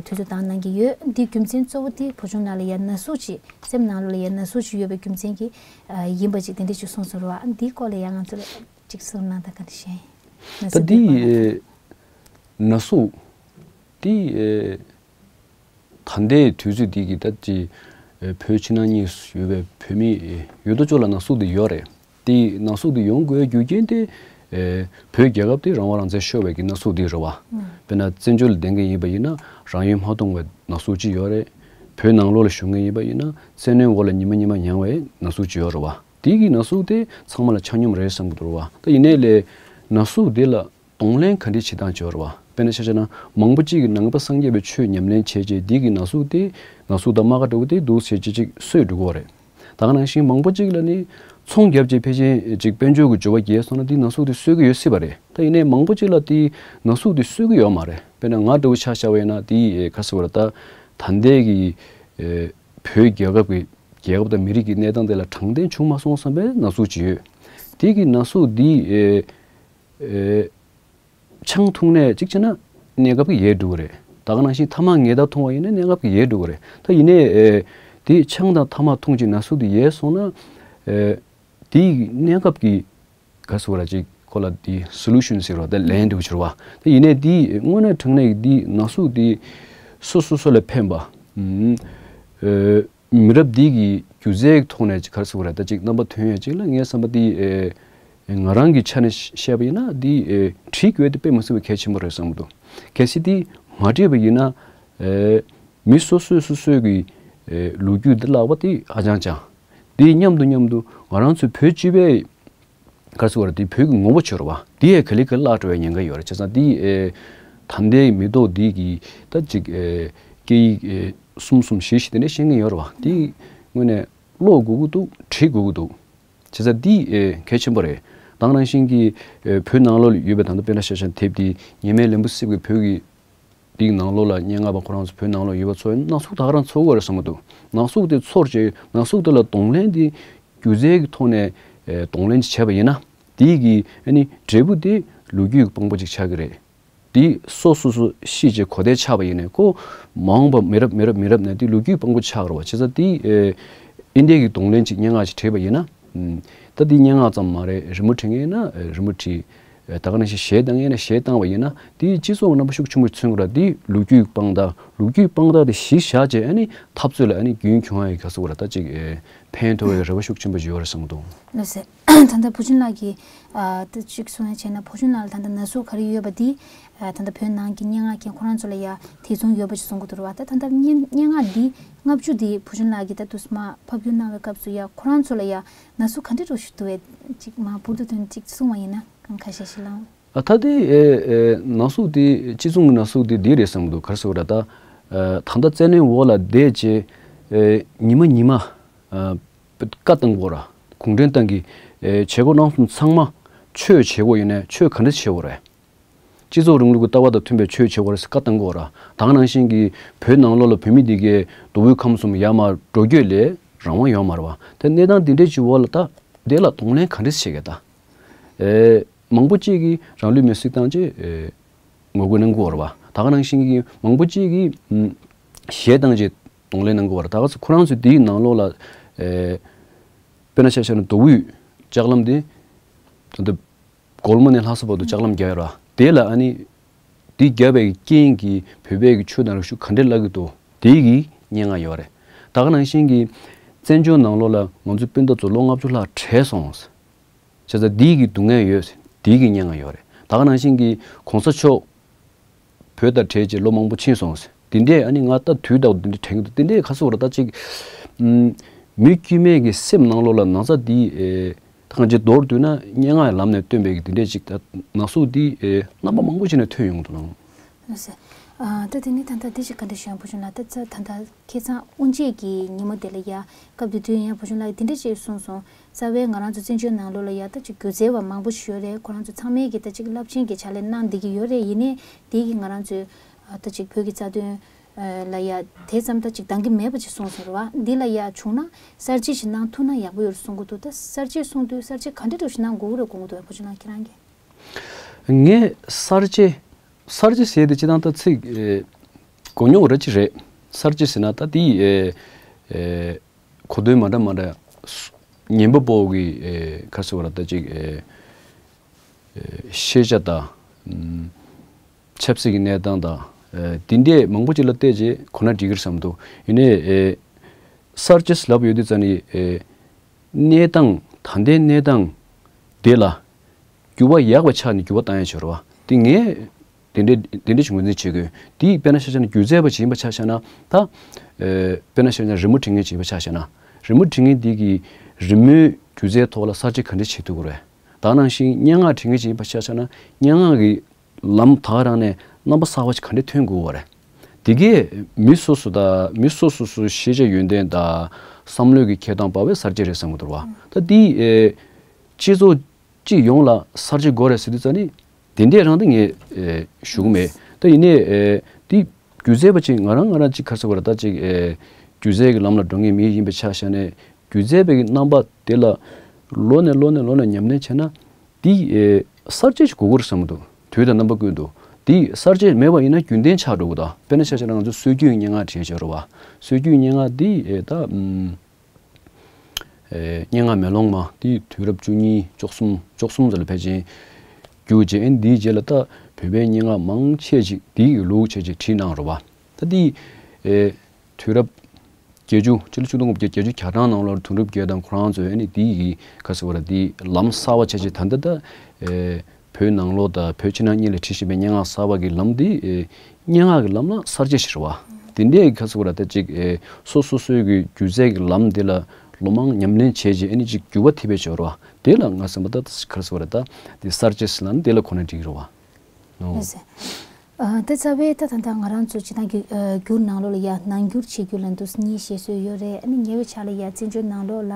དུས་ཚོད་བཏང་གནང་གི་ཡོད། འདི་རྒྱུ་མཚན་གཙོ་བོ་དེ་བུ་ཆུང་ལགས་ལ་ཡ་ན་ཟུག་ཅིག་སེམས་ནང་ལོགས་ལ་ཡ་ན་ཟུག་ཅིག་ཡོད་པའི་རྒྱུ་མཚན་གྱིས་ཨ་ཡིན་པ་ཅིག་དེ་འདྲ་ཅིག་གསུངས་སོང་རེད་བ། འདིའི་སྐོར་ལ་ཡ་ང་ཚོ་ལ་ཅིག་གསུངས་གནང་དང་ག་འདྲ་ཞིག་ཡིན། ན་ད་ཟུག་འདི་དེ་སྐོར་ལ་ཡ། ཨེ་ན་ཟུག་འདི་ཨེ་ད་ལྟའི་དུས་ཚོད་འདི་གི་ད་ཅི་ཨེ་བོད་ཕྱི་ནང་གཉིས་སུ་ཡོད་པའི་བོད་མི་ཨེ་ཡོད་དོ་ཅོག་ལ་ན་ཟུག་འདི་ཡོད་རེད། དེ་ན་ཟུག་དེ་ཡོང་དགོས་རྒྱུ་རྐྱེན་དེ། ཨེ་བོད་རྒྱལ་ཁབ་དེ་རང་དབང་རང་བཙན་ཤོར་བའི་གི་ན་ཟུག་དེ་རེད་བ། དཔེར་ན་བཙན་བྱོལ་ལ་བསྡད་མཁན་ཡིན་པ་ཡིན་ན་རང་ཡུལ་མ་མཐོང་བའི་ན་ཟུག་ཅིག་ཡོད་རེད། བོད་ནང་ལོགས་ལ་བཞུགས་མཁན་ཡིན་པ་ཡིན་ན་བཙན་གནོན་འོག་ལ་ཉི་མ་ཉི་མ་མྱངས་པའི་ན་ཟུག་ཅིག་ཡོད་རེད་བ། དེ་གི་ན་ཟུག་དེ་ཚང་མ་ལ་ཆ་སྙོམས་རེད་བསམ་གི་འདུག་རེད་བ། ད་ཡིན་ནའི་ལས་ན་ཟུག་དེ་ལ་གདོང་ལེན་ག་འདྲས་བྱེད་སྟངས་ཅིག་ཡོད་རེད་བ། དཔེར་ན་ཆ་བཞག་ན་མང་པོ་ཅིག་གིས་ནང་པ་སངས་རྒྱས་པའི་ཆོས་ཉམས་ལེན་བྱས་རྗེས་དེ་གི་ན་ཟུག་དེ་ན་ཟུག་དང་རྨ་ཁ་འདྲ་བོ་དེ་འདུག་ཟེར་བྱས་ཅིག་གསོས་འགྲོ་གི་ཡོད་རེད། ད་ག་ནང་བཞིན་མང་པོ་ཅིག་ལ་ནི་ཚོང་བརྒྱབ་རྗེས་ཕལ་ཆེར་ཅིག་དཔལ་འབྱོར་གྱི་འབྱོར་བ་རྒྱས་སོང་ན་དེའི་ན་ཟུག་དེ་གསོས་ཀྱི་ཡོད་སྲིད་པ་རེད། ད་ཡིན་ནའི་མང་པོ་ཅིག་ལ་དེའི་ན་ཟུག་དེ་གསོས་ཀྱི་ཡོད་མ་རེད། དཔེར་ན་ང་འདྲ་བོ་ཆ་བཞག་པ་ཡིན་ན་དེའི་ཨེ་ག་རེ་ཟེར་དགོས་རེད། ད་ད་ལྟའི་གི་ཨེ་བོད་རྒྱལ་ཁབ་ཀྱི་རྒྱལ་ཁབ་དང་མི་རིགས་ཀྱི་གནས་སྟངས་དེ་ལ་དྲང་བདེན་བྱུང་མ་སོང་བསམ་པའི་ན་ཟུག་ཅིག་ཡོད། དེ་གི་ན་ཟུག་དེ་ཨེ་ཨེ་ཆང་འཐུང་ནས་གཅིག་བྱས་ན་གནས་སྐབས་ཀྱི་ཡལ་འགྲོ་གི་རེད། ད་ག་ནང་བཞིན་ཐ་མག་ཉལ་ཐ་འཐུང་བ་ཡིན་ན་གནས་སྐབས་ཀྱི་ཡལ་འགྲོ་གི་རེད། ད་ཡིན་ནའི་ཨེ་དེ་ཆང་དང་ཐ་མག་འཐུང་བྱས་ན་ཟུག་དེ་ཡལ་སོང་ན་ཨེ་དེའི་གནས་སྐབས་ཀྱི་ག་ཟེར་བ་ཅིག་ཁོ་ལ་དེ་སོ་ལུ་ཤན་ཟེར་བ་དེ་ལན་འགྲོ་གི་ཆུར་བ། ད་ཡིན་ནའི་དེ་དངོས་གནས་དྲང་གནས་ཀྱི་དེ་ན་ཟུག་དེ་སོ་སོ་སོ་ལ་ཕན་པ་ཨུམ་ཨེ། མི་རབས་འདི་གི་སྒྱུ་རྩལ་གྱི་ཐོག་ནས་ག་རེ་ཟེར་དགོས་རེད། ད་ཅིག་རྣམ་པ་ཐོན་ཡ་ཅིག་ལ་ངའི་བསམ་པ་འདི་ཨེ་ང་རང་གི་ཆ་ནས་བཤད་པ་ཡིན་ན་འདི་ཨེ་བྲིས་དགོས་དེ་དཔེ་མི་སྲིད་པའི་གལ་ཆེན་པོ་རེད་བསམ་གྱི་འདུག་གལ་སྲིད་འདི་མ་བྲིས་པ་ཡིན་ན་ཨེ་མི་སོ་སོས་སོ་སོའི་གི་ཨེ་ལོ་རྒྱུས་འདི་བརླག་པ་དེ་ཧ་ཅང་ཅང་། འདི་མཉམ་དུ་མཉམ་དུ་ང་རང་ཚོའི་བོད་སྤྱི་པའི་ག་རེ་ཟེར་དགོས་རེད། དེ་བོད་ཀྱི་ངོ་བོ་ཆགས་རེད་བ། དེ་ཡང་ག་ལེ་ག་ལེ་བརླག་འགྲོ་བའི་ཉེན་ཁ་ཡོད་རེད། བྱས་ཙང་དེ་ཨེ་ད་ལྟའི་མི་ཐོག་འདི་གི་ད་ཅིག་ཨེ་སྐད་ཡིག་ཨེ་གསུམ་གསུམ་བཞི་བཞི་དེ་འདྲ་ཤེས་མཁན་ཡོད་རེད་བ། དེ་དངོས་གནས་ཀློག་དགོས་ཀྱི་འདུག་བྲིས་དགོས་ཀྱི་འདུག་བྱས་ཙང་དེ་ཨེ་གལ་ཆེན་པོ་རེད། ད་ག་ནང་བཞིན་གྱི་ཨེ་བོད་ནང་ལོགས་ལ་ཡོད་པའི་ད་ལྟ་དཔེར་ན་ཤ་ཤ་དེབ་དེ་ཉི་མའི་ལན་བུ་སྲིབ་ཀྱི་བོད་ཀྱི་འདིའི་ནང་ལོགས་ལ་སྙན་ངག་པ་ཁོ་རང་ཚོ་བོད་ནང་ལོགས་ཡོད་པ་ཚོ་ན་ཟུག་ད་ག་རང་ཚོར་གྱི་ཡོད་རེད་བསམ་གྱི་འདུག་ན་ཟུག་དེ་ཚོར་བྱས་ན་ཟུག་དེ་ལ་གདོང་ལེན་དེ་སྒྱུ་རྩལ་གྱི་ཐོག་ནས་ཨེ་གདོང་ལེན་ཅིག་བྱས་པ་ཡིན་ན་དེའི་གི་ཨ་ནི་འབྲས་བུ་དེ་ལོ་རྒྱུས་ཀྱི་དཔང་པོ་ཅིག་ཆགས་ཀྱི་རེད། དེ་སོ་སོ་སོ་ཤི་བྱས་གོ་བརྡ་ཆགས་པ་ཡིན་ནའི་ཁོ་མ་འོངས་པ་མི་རབས་མི་རབས་མི་རབས་ནས་དེ་ལོ་རྒྱུས་དཔང་པོ་ཆགས་ཀྱི་རེད་བ། བྱས་ཙང་དེ་ཨེ་ཨིན་ཌི་ཡ་གི་གདོང་ལེན་ཅིག་སྙན་ངག་ཅིག་བྲིས་པ་ཡིན་ན་ཨུམ་ད་དེ་སྙན་ངག་ཙམ་མ་རེད། རི་མོ་བྲིས་མཁན་ཡིན་ན་ཨེ་རི་མོ་བྲིས། ད་ག་ནང་བཞིན་གཞས་བཏང་ཡས་ན་གཞས་བཏང་བ་ཡིན་ན་དེའི་སྤྱི་ཚོགས་རྣམ་པ་ཤུགས་ཆེན་པོ་མཚོན་དགོས་ར། དེའི་ལོ་རྒྱུས་དཔང་རྟགས་ལོ་རྒྱུས་དཔང་རྟགས་དེ་གཞི་བཞག་བྱས་ཨ་ནི་འཐབ་རྩོད་ལ་ཨ་ནི་རྒྱུན་འཁྱོངས་ཡས་ག་ཟེར་དགོས་ར། ད་ཅིག་ཕན་ཐོགས་ཡས་རེ་བ་ཤུགས་ཆེན་པོ་ཡོད་རེད་བསམ་གྱི་འདུག་ལགས་སེ། ད་ལྟ་བུ་ཆུང་ལགས་ཀྱིས་ཨ་ད་ཅིག་གསུང་ཡ་བྱས་ན་བུ་ཆུང་ལགས་ལ་ད་ལྟ་ན་ཟུག་ག་རེ་ཡོད་པ་འདི་ཨ་ད་ལྟ་བོད་ནང་གི་སྙན་ངག་མཁན་ཁོ་རང་ཚོ་ལ་ཡ་དེ་མཚུངས་ཡོད་པ་ཅིག་གསུང་གི་འདུག་རེད་བ། ད་ད་ལྟ་སྙན་སྙན་ངག་འདི་ལྔ་བཅུ་འདི་བུ་ཆུང་ལགས་ཀྱིས་ད་དུས་མ་ཕབ་སྒྱུར་གནང་བའི་སྐབས་སུ་ཡ་ཁོ་རང་ཚོ་ལ་ཡ་ན་ཟུག་ག་འདྲ་འདྲ་ཞིག་འདུག་བས། ཅིག་མ་བུར་དུ་དོན་ཅིག་གསུང་བ་ཡིན་ན་གང་ཁ་ཤས་ཤིག་ལངས། ཨ་ད་དེ་ཨེ་ཨེ་ན་ཟུག་དེ་སྤྱི་ཚོགས་ཀྱི་ན་ཟུག་དེ་འདི་རེད་བསམ་གྱི་འདུག་ག་རེ་ཟེར་དགོས་རེད། ད་ཨ་ད་ལྟ་བཙན་གནོན་འོག་ལ་བསྡད་བྱས་ཨེ་ཉི་མ་ཉི་མ་ཨ་བཀའ་བཏང་དགོས་ར། གུང་ཁྲན་ཏང་གི་ཨེ་བྱེད་སྒོ་རྣམ་གསུམ་ཚང་མ་ཆོས་བྱེད་དགོས་ཡིན་ནའི་ཆོས་ག་འདྲ་བྱེད་དགོས་རེད། སྤྱི་ཚོགས་རིང་ལུགས་ཀྱི་ལྟ་བ་དང་མཐུན་པའི་ཆོས་བྱེད་དགོས་རེད་ཟེར་བཀའ་བཏང་དགོས་ར། ད་ག་ནང་བཞིན་གྱི་བོད་ནང་ལོགས་ལ་བོད་མི་འདི་གའི་མདོ་དབུས་ཁམས་གསུམ་ཡར་མར་འགྲོ་སྐྱོད་ལས་རང་དབང་ཡོད་མ་རེད་བ། དེ་གནས་སྟངས་འདི་འདྲའི་ཅིག་འོག་ལ་ད་དེ་ལ་གདོང་ལེན་ག་འདྲ་བྱེད་དགོས་ད། ཨེ། མང་པོ་གཅིག་གིས་རང་ལུས་མེར་སྲེག་བཏང་རྗེས་ཨེ། ངོ་རྒོལ་གནང་གི་ཡོད་རེད་བ། ད་ག་ནང་བཞིན་གྱི་མང་པོ་གཅིག་གིས་ཨམ། གཞས་བཏང་རྗེས་གདོང་ལེན་གནང་གི་ཡོད་རེད། ད་ག་ཚོད་ཁོ་རང་ཚོས་དེའི་ནང་ལོགས་ལ་ཨེ། དཔེར་ན་ཆ་བཞག་ན་མདོ་དབུས་ལྕགས་ལམ་དེ་ད་ལྟ་སྒོ་ལྔ་ནས་ལྷ་ས་བར་དུ་ལྕགས་ལམ་བརྒྱབ་ཡོད་རེད་བ། དེ་ལ་ཨ་ནི་དེ་བརྒྱབ་པའི་རྐྱེན་གྱིས་བོད་པའི་གི་ཆོས་དང་རིག་གཞུང་ག་འདྲས་བརླག་གི་འདུག་དེའི་གི་སྙན་ངག་ཡོད་རེད། ད་ག་ནང་བཞིན་གྱི་བཙན་བྱོལ་ནང་ལོགས་ལ་ང་ཚོའི་སྤུན་ཟླ་ཚོ་ལོ་ལྔ་བཅུ་ལྷག་བྲལ་སོང་། བྱས་ཙང་འདིའི་གི་སྡུག་བསྔལ་ཡོད། འདིའི་གི་སྙན་ངག་ཡོད་རེད། ད་ག་ནང་བཞིན་གྱི་གོང་ས་མཆོག་བོད་དང་བྲལ་རྗེས་ལོ་མང་པོ་ཕྱིན་སོང་། འདི་འདྲས་ཨ་ནི་ང་ད་དུས་རྟག་ཏུ་འདི་འདྲས་དྲན་གྱི་འདུག་འདི་འདྲས་ག་ཟེར་བ་རེད། ད་ཅིག་ཨམ། མི་དཀྱུས་མའི་གི་སེམས་ནང་ལོགས་ལ་ན་ཚ་འདི་ཨེ། ད་གང་ཅི་མདོར་བསྡུས་ན་སྙན་ངག་ལམ་ནས་སྟོན་པའི་གི་འདི་འདྲས་ཅིག་ད་ན་ཟུག་འདི་ཨེ། རྣམ་པ་མང་པོ་ཞིག་ནས་ཐོན་ཡོང་གི་འདུག་ལགས། ལགས་སོ། ཨ་ད་དེ་ནས་ད་ལྟ་འདི་ཞིག་ག་འདྲ་ཞུ་ཡང་བུ་ཆུང་ལགས། ད་ད་ད་ལྟ་ཁ་སང་དབུ་འབྱེད་ཀྱི་ཉིན་མོ་དེ་ལ་ཡ་སྐབས་དེ་དུས་ཡང་བུ་ཆུང་ལགས་འདི་འདྲ་ཅིག་གསུངས་སོང་། རྩ་བའི་ང་རང་ཚོ་བཙན་བྱོལ་ནང་ལོགས་ལ་ཡ་ད་ཅིག་སྒྱུ་རྩལ་བ་མང་པོ་ཞིག་ཡོད་རེད། ཁོ་རང་ཚོ་ཚང་མས་ཀྱི་ད་ཅིག་རླབས་ཆེན་གྱི་ཕྱག་ལས་གནང་བསྡད་ཀྱི་ཡོད་རེད། ཡིན་ནའི་དེ་གི་ང་རང་ཚོའི་ཨ་ད་ཅིག་བོད་ཀྱི་རྩ་དོན་ཨ་ལ་ཡ་དེ་ཙམ་ད་ཅིག་འདང་གི་མེད་པ་ཅིག་གསུངས་སོང་རེད་བ། འདི་ལ་ཡ་བྱུང་ན་གསར་བརྗེ་ཞིག་གནང་ཐུབ་ན་ཡག་པོ་ཡོད་རེད་གསུང་གི་འདུག་ད་གསར་བརྗེ་གསུང་དུས་གསར་བརྗེ་ག་འདྲ་འདྲ་ཞིག་གནང་དགོས་ཀྱི་རེད་དགོངས་ཀྱི་འདུག་བུ་ཆུང་ལགས་ཁྱེད་རང་གིས། ངས་གསར་བརྗེ། གསར་བརྗེ་ཟེར་དེ་སྤྱིར་བཏང་ད་ཚིག་ཨེ། གོ་མྱོང་ར་ཅིག་རེད། གསར་བརྗེ་ཟེར་ན་ད་དེ་ཨེ། ཨེ། གོ་དོན་མ་འདྲ་མ་འདྲ་སུ། ཉན་པ་པོ་གི་ཨེ། ག་རེ་ཟེར་བ་ར་ད་ཅིག་ཨེ། ཨེ། ཤེས་བྱ་དང་། ཨམ། ཆབ་སྲིད་ཀྱི་གནས་སྟངས་དང་། ཨེ། དེ་འདྲས་མང་པོ་ཅིག་ལ་བལྟས་རྗེས་གོ་ན་འགྲིག་གི་རེད་བསམ་འདུག་ཡིན་ནའི་ཨེ། གསར་བརྗེ་ལབ་ཡོད་དུས་ཙ་ནི་ཨེ། གནས་སྟངས་ད་ལྟའི་གནས་སྟངས་དེ་ལ་འགྱུར་བ་ཡག་པ་ཆགས་ནས་འགྱུར་བ་བཏང་ཡ་ཆོག་རེད་བ། དེ་ངས་དེ་འདྲའི་དེ་འདྲའི་ཆུ་ངོས་འཛིན་བྱེད་དགོས། དེ་དཔེར་ན་ཆ་བཞག་ན་སྒྱུ་རྩལ་པ་ཞིག་ཡིན་པ་ཆ་བཞག་ན་ད། ཨེ། དཔེར་ན་ཆ་བཞག་ན་རི་མོ་འབྲི་མཁན་ཞིག་ཡིན་པ་ཆ་བཞག་ན་རི་མོ་འབྲི་མཁན་དེ་གིས་རི་མོའི་སྒྱུ་རྩལ་ཐོག་ལ་གསར་བརྗེ་ག་འདྲ་བྱེད་ཐུབ་ཀྱི་རེད། ད་ག་ནང་བཞིན་སྙན་ངག་འབྲི་མཁན་ཞིག་ཡིན་པ་ཆ་བཞག་ན་སྙན་ངག་གི་ལམ་ད་ག་རང་ནས་རྣམ་པ་གསར་བ་ཞིག་ག་འདྲས་ཐོན་དགོས་པ་རེད། དེ་གས་མི་སོ་སོ་དང་མི་སོ་སོ་སོའི་ཤེས་བྱ་ཡོན་ཏན་དང་བསམ་བློའི་གི་ཁྱད་སྟངས་དཔག་པའི་གསར་བརྗེ་རེད་བསམ་གྱི་འདུག་བ། ད་དེ་ཨེ། སྤྱི་ཚོགས་གཅིག་ཡོངས་ལ་གསར་བརྗེ་དགོས་རེད་ཟེར་དུས་ཙ་ནི་དེ་འདྲས་རང་ད་ངས་ཨེ། ཞུ་གི་མེད། ད་ཡིན་ནའི་ཨེ། དེ་སྒྱུ་རྩལ་པ་ཅིག་ང་རང་ང་རང་ཅིག་ག་རེ་ཟེར་དགོས་རེད། ད་ཅིག་ཨེ། སྒྱུ་རྩལ་གྱི་ལམ་ལ་འགྲོ་མཁན་མི་ཡིན་པའི་ཆ་བཞག་ནས་སྒྱུ་རྩལ་པའི་གི་རྣམ་པ་དེ་ལ་ལོ་ནས་ལོ་ནས་ལོ་ནས་ཉམས་ལེན་བྱས་ན། དེ་ཨེ། གསར་བརྗེ་ཞིག་དགོས་ཀྱི་རེད་བསམ་གྱི་འདུག་དུས་དང་རྣམ་པ་ཀུན་ཏུ། དེ་གསར་བརྗེ་མེད་པ་ཡིན་ན་རྒྱུན་ལྡན་ཆགས་འགྲོ་གི་འདུག་དཔེར་ན་ཆ་བཞག་ན་ང་ཚོ་སྲོལ་རྒྱུན་སྙན་ངག་བྲིས་བྱས་རེད་བ། སྲོལ་རྒྱུན་སྙན་ངག་འདི་ཨེ་ད་ཨམ། ཨེ་སྙན་ངག་མེ་ལོང་མ་འདི་དུས་རབས་བཅུ་གཉིས་བཅུ་གསུམ་བཅུ་གསུམ་ཙམ་ལ་ཕལ་ཆེར་བསྒྱུར་རྗེས་ཨེ་འདིའི་རྗེས་ལ་ད་བོད་པའི་སྙན་ངག་མང་ཆེ་ཅིག་འདི་ཡི་ལུགས་བྱས་རྗེས་བྲིས་གནང་རེད་བ། ད་འདི་ཨེ་དུས་རབས་བརྒྱད་ཅུ་སྤྱི་ལོ་ཆིག་སྟོང་དགུ་བརྒྱ་བརྒྱད་ཅུ་གྱ་གྲངས་ནང་ལོགས་དོན་གྲུབ་རྒྱལ་དང་ཁོ་རང་ཚོས་ཨ་ནི་དེ་ཡི་ག་ཟེར་བ་ར་དེ་ལམ་གསར་བ་བྱས་བྱས་ད་ལྟ་ད་ཨེ་བོད་ནང་ལོགས་དང་བོད་ཕྱི་ནང་གཉིས་ལ་བྲིས་བཞིན་པའི་སྙན་ངག་གསར་བ་གི་ལམ་དེ་ཨེ་སྙན་ངག་གི་ལམ་ལ་གསར་བརྗེ་ཞིག་རེད་བ། དེ་འདྲའི་ག་ཟེར་བ་ར་ད་ཅིག་ཨེ་སོ་སོ་སོའི་གི་སྒྱུ་རྩལ་གི་ལམ་དེ་ལ་ལོ་མང་ཉམས་ལེན་བྱས་རྗེས་ཨ་ནི་ཅིག་འགྱུར་བ་ཐེབས་པའི་ཆོག་རེད་བ། དེ་ལ་ང་བསམ་པ་ད་ག་ཟེར་བ་ར་ད་དེ་གསར་བརྗེ་ཟེར་ལ་ནི་དེ་ལ་གོ་ན་འགྲིག་གི་རེད་བ། ལགས་སེ། ཨ་ད་རྩ་བའི་ད་ད་ལྟ་ང་རང་ཚོ་སྤྱིར་བཏང་གི་ཨ་བསྒྱུར་ནང་ལོགས་ལ་ཡ་ནང་བསྒྱུར་ཆེ་བསྒྱུར་ལ་འདུག་གཉིས་བཤད་སྲོལ་ཡོད་རེད། ཨ་ནི་ཉེ་བའི་ཆར་ལ་ཡ་བཙན་བྱོལ་ནང་ལོགས་ལ་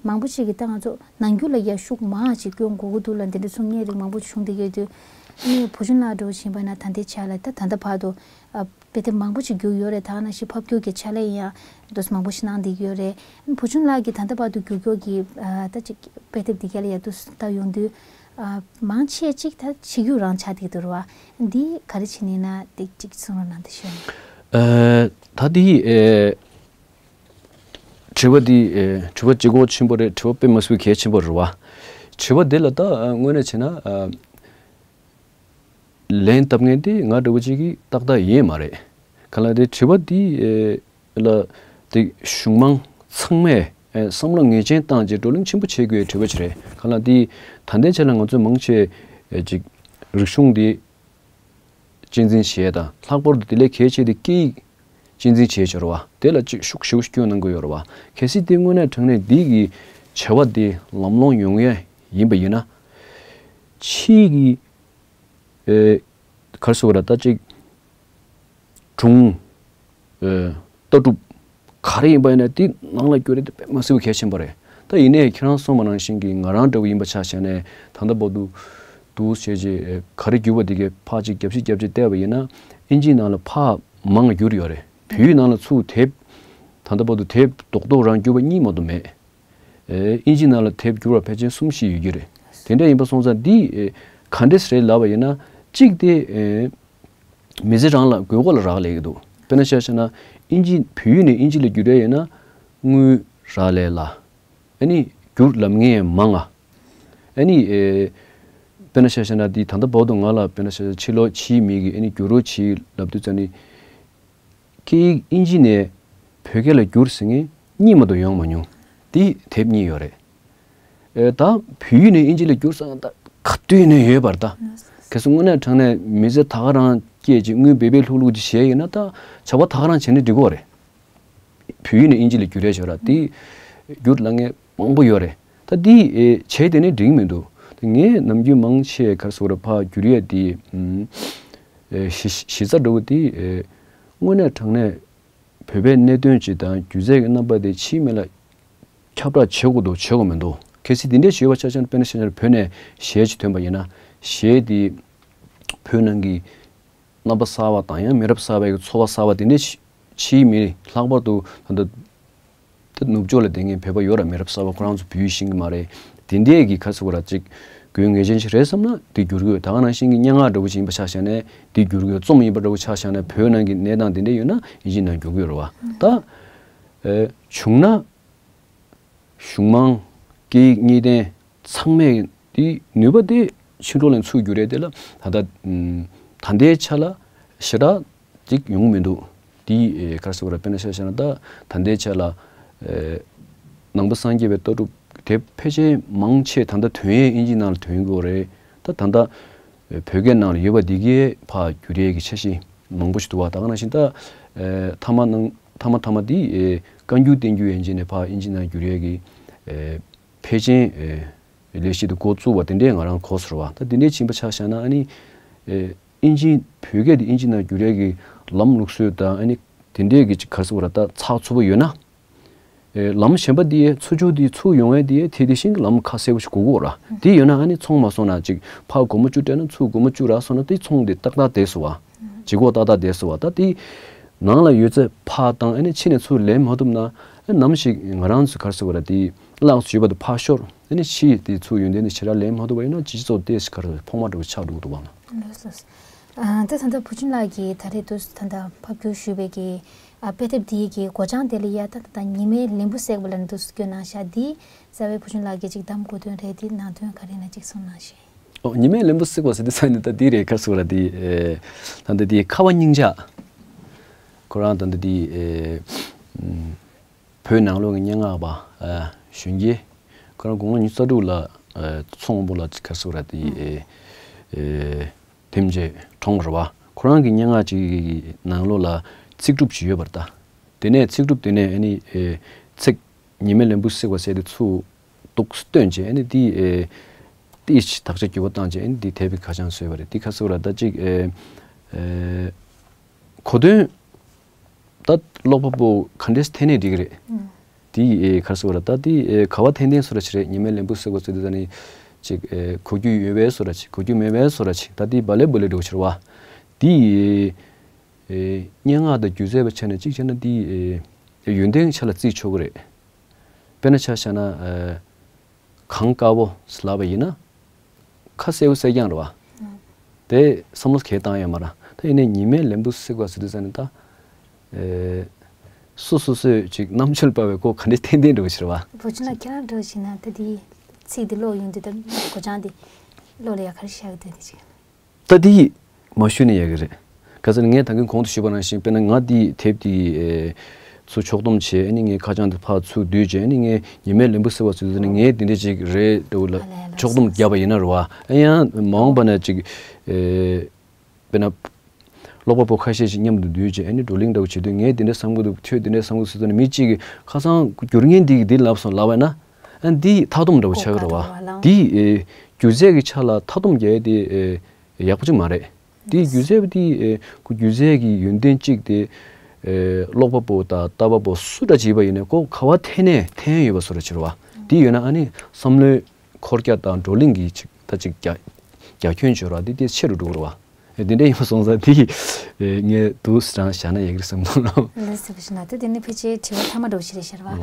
མང་པོ་ཞིག་གིས་ད་ང་ཚོ་ནང་བསྒྱུར་ལ་ཡ་ཤུགས་མང་ཅིག་སྐྱོན་དགོས་ཀྱི་འདུག་ལ་འདི་འདྲ་གསུང་མཁན་རིགས་མང་པོ་བྱུང་བསྡད་ཡོད་དུས། ཨ་ནི་བུ་ཆུང་ལགས་འདྲ་བོ་ཞིག་ཡིན་པ་ན་ད་ལྟའི་ཆར་ལ་ད་ད་ལྟ་བར་དུ་ཨ་དཔེ་དེབ་མང་པོ་ཞིག་བསྒྱུར་ཡོད་རེད། ད་ག་ནང་བཞིན་ཕབ་བསྒྱུར་གྱི་ཕྱག་ལས་ཡང་འདུག་མང་པོ་ཞིག་གནང་བསྡད་ཀྱི་ཡོད་རེད། བུ་ཆུང་ལགས་ཀྱིས་ད་ལྟ་བར་དུ་བསྒྱུར་བསྒྱུར་གྱི་ཨ་ད་ཅིག་དཔེ་དེབ་འདི་ག་ལ་ཡ་འདུག་ལྟ་ཡོང་དུས། ཨ་མང་ཆེ་ཅིག་ད་ཕྱི་རྒྱུད་རང་ཆགས་བསྡད་འདུག་ར་བ། འདི་ག་རེ་བྱས་ནས་ན་དེ་ཅིག་གསུང་རོགས་གནང་དེ་ཞུ། ཨ་ད་འདི་ཨེ་དྲི་བ་འདི་ཨེ་དྲི་བ་ལྗིད་ཁོག་ཆེན་པོ་རེད། དྲི་བ་དཔེ་མ་སྲིད་པའི་གལ་ཆེན་པོ་རེད་བ། དྲི་བ་འདི་ལ་ད་ཨ་དངོས་གནས་བྱས་ན་ཨ་ ལན་བཏབ་མཁན་དེ་ང་འདྲ་བོ་ཅིག་གིས་ཏག་ཏག་ཡིན་མ་རེད། གང་ལ་དེ་དྲི་བ་འདི་ལ་དེ་གཞུང་མང་ཚང་མས་བསམ་བློ་ངེས་ཅན་བཏང་རྗེས་བགྲོ་གླེང་ཆེན་པོ་བྱེད་དགོས་དྲི་བ་ཅིག་རེད། གང་ལ་དེ་ད་ལྟའི་ཆ་ལ་ང་ཚོས་མང་ཆེ་ཅིག་རིག་གཞུང་འདི་གཅེས་འཛིན་བྱས་དང་། ལྷག་པར་དུ་དེ་ལས་གལ་ཆེ་དེ་སྐད་ཡིག་གཅེས་འཛིན་བྱས་ཆོག་ར་བ། དེ་ལ་ཅིག་ཤུགས་ཞེ་པོ་སྐྱོན་གནང་གི་ཡོད་ར་བ། གལ་སྲིད་དེ་དངོས་གནས་དྲང་གནས་འདི་གི་བྱ་བ་དེ་ལམ་ལྷོང་ཡོང་ཡ་ཡིན་པ་ཡིན་ན། ཕྱིའི་གི་ཨེ་ག་རེ་ཟེར་དགོས་ར། ད་ཅིག་སྒྲུང་། ཨེ་ལྟ་གྲུབ་ག་རེ་ཡིན་པ་ཡིན་ན་དེ་ནང་ལ་བསྒྱུར་ཡ་དེ་དཔེ་མ་སྲིད་པ་གལ་ཆེན་པོ་རེད། ད་ཡིན་ནའི་ཁྱེད་རང་གསུངས་པ་ནང་བཞིན་གྱི་ང་རང་འདྲ་བོ་ཡིན་པ་ཆ་བཞག་ནས་ད་ལྟ་བར་དུ་འདུག་བྱས་རྗེས་ཨེ་ག་རེ་བསྒྱུར་བ་དེ་གའི་ཕར་ཅིག་རྒྱབ་བཤིག་རྒྱབ་བཤིག་བལྟས་པ་ཡིན་ན། ཨིན་ཇིའི་ནང་ལ་ཕར་མང་བསྒྱུར་ཡོད་རེད། བོད་ཡིག་ནང་ལ་ཚུར་དེབ་ད་ལྟ་བར་དུ་དེབ་རྡོག་རྡོག་རང་བསྒྱུར་བ་གཉིས་མ་གཏོགས་མེད། ཨེ་ཨིན་ཇིའི་ནང་ལ་དེབ་བསྒྱུར་བ་ཕལ་ཆེར་གསུམ་བཞི་ཡོད་ཀྱི་རེད། དེ་འདྲ་ཡིན་པ་སོང་ཙང་འདི་ཨེ་ག་འདྲས་རེད་ལབ་པ་ཡིན་ན། གཅིག་དེ་ཨེ་མི་ཚེ་རང་ལ་དགོས་མཁོ་ལ་རག་ལས་ཀྱི་འདུག་དཔེར་ན་ཆ་བཞག་ན་ཨིན་ཇི་བོད་ཡིག་ནས་ཨིན་ཇི་ལ་བསྒྱུར་ཡ་ཡིན་ན་དངུལ་རག་ལས་སླ། ཨ་ནི་བསྒྱུར་ལབ་མཁན་མང་ང་། ཨ་ནི་ཨེ་དཔེར་ན་ཆ་བཞག་ན་འདི་ད་ལྟ་བར་དུ་ང་ལ་དཔེར་ན་ཆ་བཞག་ཕྱི་ལོགས་ཕྱིའི་མི་གིས་ཨ་ནི་བསྒྱུར་རོགས་བྱེད་ལབ་དུས་ཙ་ནི། སྐད་ཡིག་ཨིན་ཇི་ནས་བོད་སྐད་ལ་བསྒྱུར་ཟེར་མཁན་གཉིས་མ་གཏོགས་ཡོང་མ་མྱོང་། དེ་དེབ་གཉིས་ཡོད་རེད། ཨེ་ད་བོད་ཡིག་ནས་ཨིན་ཇི་ལ་བསྒྱུར་ཟེར་མཁན་ད་ག་དུས་ནས་ཡོད་པ་རེད་ད། གལ་སྲིད་དངོས་གནས་དྲང་གནས་མི་ཚེ་ད་ག་རང་སྐྱེལ་ཅིག་དངུལ་འབེལ་འབེལ་ལྷུག་ལྷུག་ཅིག་བྱས་ཡོད་ན་ད་བྱ་བ་ད་ག་རང་བྱས་ན་འགྲིག་གོ་རེད། བོད་ཡིག་ནས་ཨིན་ཇི་ལ་བསྒྱུར་ཡས་ཡོད་ར། དེ་བསྒྱུར་ལབ་མཁན་མང་པོ་ཡོད་རེད། ད་དེ་ཨེ་བྱས་དེ་ནས་འགྲིག་མི་འདུག་དེ་ངས་ནམ་རྒྱུན་མང་ཆེ་ག་རེ་ཟེར་དགོས་ར། ཕར་བསྒྱུར་ཡས་དེ་ཨེ་གཞི་གཞི་རྩ་འདྲ་བོ་དེ་ཨེ་དངོས་གནས་དྲང་གནས་བོད་པའི་གནད་དོན་ཅིག་དང་སྒྱུ་རྩལ་གྱི་རྣམ་པ་དེ་ཕྱིའི་མི་ལ་ཁྱབ་བསྒྲགས་བྱེད་དགོས་འདུག་བྱེད་དགོས་མི་འདུག་གལ་སྲིད་དེ་འདྲས་བྱས་པ་ཆ་བཞག་ན། དཔེར་ན་ཆ་བཞག་ན་བོད་ནས་གཞས་ཅིག་ཐོན་པ་ཡིན་ན། གཞས་དེ་བོད་ནང་གི་རྣམ་པ་གསར་བ་དང་ཡང་མི་རབས་གསར་བའི་ཚོར་བ་གསར་བ་དེ་འདྲས་ཕྱི་ཕྱིའི་མི། ལྷག་པར་དུ་ད་ལྟ་ད་ནུབ་ཕྱོགས་ལ་བསྡད་མཁན་བོད་པ་ཡོད་ར། མི་རབས་གསར་བ་ཁོ་རང་ཚོ་བོད་ཡིག་ཤེས་ཀྱི་མ་རེད། དེ་འདྲས་ཀྱི་ག་རེ་ཟེར་དགོས་ར། ཅིག་དགོས་ངེས་ཅན་ཞིག་རེད་བསམ་ན་དེ་བསྒྱུར་གྱི་ཡོད། ད་ག་ནང་བཞིན་གྱི་སྙན་ངག་འདྲ་བོ་ཞིག་ཡིན་པ་ཆ་བཞག་ནས་དེ་བསྒྱུར་གྱི་ཡོད། རྩོམ་ཡིན་པ་འདྲ་བོ་ཆ་བཞག་ན་བོད་ནང་གི་གནས་སྟངས་དེ་འདྲས་ཡོད་ན་ཨིན་ཇིའི་ནང་བསྒྱུར་གྱི་ཡོད་རེད་བ། ད་ཨེ་བྱུང་ན། གཞུང་མང་སྐད་ཡིག་གཉིས་ལྡན་ཚང་མས་དེའི་ནུས་པ་དེ་ཕྱི་དྲོ་ལ་ཚུར་བསྒྱུར་ཡས་དེ་ལ་ད་ལྟ་ད་ལྟའི་ཆ་ལ་ཞེ་དྲག་ཅིག་ཡོང་མི་འདུག་དེའི་ཨེ་ག་རེ་ཟེར་དགོས་ར། དཔེར་ན་ཆ་བཞག་ན་ད་ད་ལྟའི་ཆ་ལ་ཨེ་ནང་པ་སངས་རྒྱས་པའི་ལྟ་གྲུབ་དེ་ཕལ་ཆེར་མང་ཆེ་ད་ལྟ་ཐོན་ཡས་ཨིན་ཇིའི་ནང་ལ་ཐོན་གྱི་ཡོད་རེད། ད་ད་ལྟ་བོད་སྐད་ནང་ལ་ཡོད་པ་འདི་གའི་ཕར་བསྒྱུར་ཡས་ཀྱི་འཆར་གཞི་མང་པོ་ཞིག་འདུག་བ། ད་ག་ནང་བཞིན་ད་ཨེ་མཐའ་མ་ནང་མཐའ་མ་མཐའ་མ་འདི་ཨེ་བཀའ་འགྱུར་བསྟན་འགྱུར་ཡན་ཆད་ནས་ཕར་ཨིན་ཇི་ནང་བསྒྱུར་ཡས་ཀྱི་ཨེ་ཕལ་ཆེར་ཨེ་ལས་གཞི་དེ་འགོ་བཙུགས་པ་དེ་འདྲས་ང་རང་གོ་སོང་བ། ད་དེ་འདྲས་ཕྱིན་པ་ཆ་བཞག་ན་ཨ་ནི་ཨེ་ཨིན་ཇི་བོད་སྐད་དེ་ཨིན་ཇི་ནང་བསྒྱུར་ཡས་ཀྱི་ལམ་ལུགས་སྲོལ་དང་ཨ་ནི་དེ་འདྲས་ཀྱི་ག་རེ་ཟེར་དགོས་ར། ད་ཚགས་ཚུད་པོ་ཡོད་ན། ཨེ་ལམ་གཞན་པ་འདི་ཡས་ཚུར་ཕྱོགས་འདི་ཚུར་ཡོང་ཡས་འདི་ཡས་དེ་དེ་བཞིན་གྱི་ལམ་ཁ་གསལ་པོ་ཞིག་དགོས་ཀྱི་ཡོད་ར། དེ་ཡོད་ན་ཨ་ནི་ཚོང་མ་སོང་ན་ཅིག་ཕར་སྒོར་མོ་བཅུ་སྤྲད་ན་ཚུར་སྒོར་མོ་བཅུ་རག་སོང་ན་དེ་ཚོང་དེ་ཏག་ཏག་བསྡད་སོང་བ། བྱེད་སྒོ་ཏག་ཏག་བསྡད་སོང་བ། ད་དེ་ནང་ལ་ཡོད་ཚད་ཕར་བཏང་ཨ་ནི་ཕྱི་ནས་ཚུར་ལེན་མ་ཐུབ་ན། ཨ་ནམ་ཞིག་ང་རང་ཚོ་ག་རེ་ཟེར་དགོས་ར། དེ་གླགས་སུ་ཡོད་པ་དེ་ཕར་ཤོར། ཨ་ནི་ཕྱི་དེ་ཚུར་ཡོན་ཏན་དེ་ཞེ་དྲག་ལེན་མ་ཐུབ་པ་ཡིན་ན་སྤྱི་ཚོགས་དེ་ག་རེ་ཕོག་མ་འགྲོ་བའི་ཆགས་འགྲོ་གི་འདུག་བ། ལགས་སོ། ཨ་ད་ད་ལྟ་བུ་ཆུང་ལགས་ཀྱིས་ད་རེས་འདུག་ད་ལྟ་ཕབ་བསྒྱུར་ཞུས་པའི་གི་ཨ་དཔེ་དེབ་འདིའི་གི་སྒོ་བྱང་དེ་ལ་ཡ་ད་ད་ལྟ་ཉི་མའི་ལན་བུ་བསྲེགས་པ་ལ་འདུག་སྐྱོན་གནང་ཤག་འདི་རྩ་བའི་བུ་ཆུང་ལགས་ཀྱིས་ཅིག་གདམ་དགོས་དོན་རེད། འདི་ནང་དོན་ག་རེ་ན་ཅིག་གསུང་གནང་ཞེས། ཨོ་ཉི་མའི་ལན་བུ་བསྲེགས་པ་ཟེར་དུས་ཙ་ནི་ད་འདི་རེད། ག་རེ་ཟེར་དགོས་ར། འདི་ཨེ་ད་ལྟ་འདི་ཁ་བ་སྙིང་ལྕགས་ཁོ་རང་ད་ལྟ་འདི་ཨེ་ཨམ། བོད་ནང་ལོགས་ཀྱི་སྙན་ངག་པ་ཨ་གཞོན་སྐྱེས་ཁོ་རང་དགུང་ལོ་ཉི་ཤུ་རྩ་དྲུག་ལ་ཨ་ཚོང་དཔོན་པོ་ལ་ག་རེ་ཟེར་དགོས་ར། དེ་ཨེ་ཨེ་ཐེམ་ཆེ་གྲོངས་རེད་བ། ཁོ་རང་གི་སྙན་ངག་ཅིག་གི་ནང་ལོགས་ལ་ཚིག་གྲུབ་ཅིག་ཡོད་པ་རེད་ད། དེ་ནས་ཚིག་གྲུབ་དེ་ནས་ཨ་ནི་ཨེ་ཚིག་ཉི་མའི་ལན་བུ་བསྲེགས་པ་ཟེར་དེ་ཚུར་འདུག་སྟོན་བྱས་ཨ་ནི་དེ་ཨེ་ཏིས་དག་ཆ་འགྱུར་བ་བཏང་བྱས་ཨ་ནི་དེ་དེབ་ཀྱི་ཁ་བྱང་བཟོས་པ་རེད། དེ་ག་རེ་ཟེར་དགོས་ར། ད་ཅིག་ཨེ་ཨེ་གོ་དོན། ད་ཀློག་པ་པོ་ག་འདྲས་འཐེན་ནས་འགྲིག་གི་རེད། ཨང་། དེ་ཨེ་ག་རེ་ཟེར་དགོས་ར། ད་དེ་ཨེ་ག་བ་འཐེན་འཐེན་བཟོ་འདྲ་ཅིག་རེད། ཉི་མའི་ལན་བུ་བསྲེགས་པ་ཟེར་དུས་ད་ནི་ཅིག་ཨེ་གོ་རྒྱུ་ཡོད་པའི་བཟོ་འདྲ་ཅིག་གོ་རྒྱུ་མེད་པའི་བཟོ་འདྲ་ཅིག་ད་དེ་བ་ལེ་བུ་ལེ་འདྲ་བོ་ཅིག་རེད་བ། དེ་ཨེ་ཨེ་སྙན་ངག་དང་སྒྱུ་རྩལ་པ་ཆ་ནས་གཅིག་བྱས་ན་དེ་ཨེ་ཡོན་ཏན་ཆ་ལ་བརྩི་ཆོག་གི་རེད། དཔེར་ན་ཆ་བཞག་ན་ཨེ་གངས་དཀར་པོ་ཟེར་ལབ་པ་ཡིན་ན་ཁ་གསལ་པོ་གསལ་རྐྱང་རེད་བ། ཨང་། དེ་བསམ་བློ་གས་བཏང་ཡོད་མ་རེད། ད་ཡིན་ནའི་ཉི་མའི་ལན་བུ་བསྲེགས་པ་ཟེར་དུས་ཙ་ནི་ད་ཨེ་སོ་སོ་སོས་ཅིག་རྣམ་དཔྱོད་སྤར་བའི་སྐོར་ག་འདྲས་འཐེན་འཐེན་འདྲ་བོ་ཅིག་རེད་བ། བུ་ཆུང་ལགས་ཁྱེད་རང་འདྲ་བོ་བྱས་ན་ད་དེ་ཚིག་དེ་ཀློག་ཡོང་དུས་ད་སྒོ་བྱང་དེ་ཀློག་ལ་ཡ་ག་རེ་བཞག་གི་འདུག་དེ་ཅིག་ད་དེ་ མ་ཞུས་ནས་ཡག་གི་རེད། ག་ཚོད་ངས་ད་གིན་གོང་དུ་ཞུས་པ་ནང་བཞིན། དཔེར་ན་ང་འདི་དེབ་འདི་ཨེ་ཚུར་ཕྱོགས་བསྡོམས་བྱས། ཨ་ནི་ངས་ཁ་བྱང་འདི་ཕར་ཚུར་བསྡུས་བྱས། ཨ་ནི་ངས་ཉི་མའི་ལན་བུ་ཟེར་བ་ཚོ་ནི་ངས་འདི་འདྲ་ཅིག་རེད་འདྲ་བོ་ལ་ཕྱོགས་བསྡོམས་བརྒྱབ་པ་ཡིན་ན་རེད་བ། ཨ་ཡང་མ་འོངས་པ་ན་ཅིག་ཨེ་དཔེར་ན་ཀློག་པ་པོ་ཁ་ཤས་ཤིག་མཉམ་དུ་འདུས་བྱས། ཨ་ནི་བགྲོ་གླེང་འདྲ་བོ་བྱེད་དུས། ངས་འདི་འདྲ་བསམ་གྱི་འདུག་ཁྱོད་འདི་འདྲ་བསམ་གྱི་འདུག་ཟེར་དུས་ནི། མི་གཅིག་གིས་ཁ་སང་སྒྱུར་མཁན་འདི་གིས་འདི་ལབ་སོང་ལབ་པ་ན། ཨ་འདི་མཐའ་སྡོམ་འདྲ་བོ་ཆགས་ཀྱི་རེད་བ། འདི་ཨེ་སྒྱུ་རྩལ་གྱི་ཆ་ལ་མཐའ་སྡོམ་རྒྱག་ཡས་དེ་ཨེ་ཡག་པོ་ཅིག་མ་རེད། དེ་སྒྱུ་རྩལ་པ་དེ་ཨེ་ཁོ་སྒྱུ་རྩལ་གྱི་ཡོན་ཏན་གཅིག་དེ་ཨེ་ཀློག་པ་པོ་དང་ལྟ་བ་པོ་སུ་འདྲ་བྱས་པ་ཡིན་ནའི་ཁོ་ག་བ་འཐེན་ནའི་འཐེན་ཡས་ཡོད་པ་བཟོ་འདྲ་བྱེད་རེད་བ། དེ་ཡོད་ན་ཨ་ནི་བསམ་བློའི་འཁོར་རྒྱ་དང་བགྲོ་གླེང་གི་ཅིག་ད་ཅིག་རྒྱ་རྒྱ་ཁྱོན་བྱེད་ར་དེ་དེ་ཆེ་རུ་འགྲོ་གི་རེད་བ། ཨེ་དེ་འདྲ་ཡིན་པ་སོང་ཙང་དེ་ཨེ་ངས་འདུག་སེ་རང་བཞག་ན་ཡག་གི་རེད་བསམ་གྱི་འདུག་ལགས། ལགས་སོ། བཀའ་དྲིན་ཆེ་གནང་། ད་དེ་ནི་ཕལ་ཆེར་དྲི་བ་མཐའ་མ་འདྲ་བོ་ཞིག་རེད་ཤག་རེད་བ། ཨོ།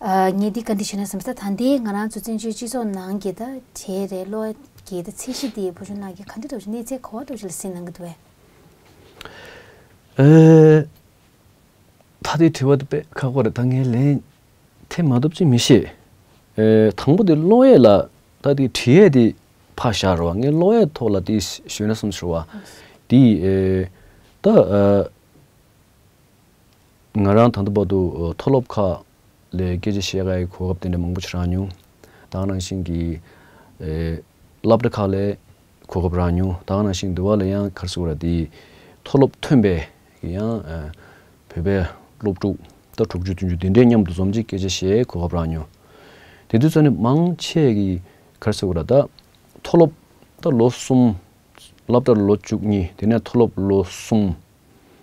ཨ་ངས་འདི་བཀའ་འདྲི་ཞུས་ན་བསམ་སོང་། ད་ལྟའི་ང་རང་ཚོ་བཙན་བྱོལ་སྤྱི་ཚོགས་ནང་གི་ད་གྲས་རེད། ཀློག་ཡས་ཀྱི་ད་ཚད་གཞི་དེ་བུ་ཆུང་ལགས་ཀྱིས་ག་འདྲ་འདྲ་བོ་ཞིག་གནས་ཚད་ག་བ་འདྲ་བོ་ཞིག་ལ་གཟིགས་གནང་གི་འདུག་བས། ཨེ། ད་དེ་དྲི་བ་དེ་དཔེ་ཁག་པོ་རེད། ད་ངས་ལན་འདེབས་མ་ཐུབ་ཅིག་མི་ཤེས། ཨེ། དང་པོ་དེ་ཀློག་ཡས་ལ་ད་དེ་འབྲི་ཡས་དེ་ཕར་བཞག་རེད་བ། ངས་ཀློག་ཡས་ཐོག་ལ་དེ་ཞུས་ན་བསམ་སོང་བ། དེ་ཨེ། ད་ཨ། ང་རང་ད་ལྟ་བར་དུ་མཐོ་སློབ་ཁག་ལ་སྐད་ཆ་བཤད་ཡག་གི་གོ་སྐབས་དེ་འདྲ་མང་པོ་ཞིག་རག་མྱོང་། ད་ག་ནང་བཞིན་གྱི་ཨེ་སློབ་གྲྭ་ཁག་ལ་གོ་སྐབས་རག་མྱོང་། ད་ག་ནང་བཞིན་འདི་བ་ལ་ཡང་ག་རེ་ཟེར་དགོས་རེད། དེ་མཐོ་སློབ་ཐོན་པའི་ཡང་ཨེ་བོད་པའི་སློབ་ཕྲུག་ད་དྲུག་ཅུ་བདུན་ཅུ་དེ་འདྲའི་མཉམ་དུ་འཛོམས་ཅིག་སྐད་ཆ་བཤད་གོ་སྐབས་རག་མྱོང་། དེ་དུས་ཙམ་ནས་མང་ཆེ་གིས་ག་རེ་ཟེར་དགོས་རེད། ད་མཐོ་སློབ་ད་ལོ་གསུམ། སློབ་གྲྭར་ལོ་བཅུ་གཉིས། དེ་ནས་མཐོ་སློབ་ལོ་གསུམ།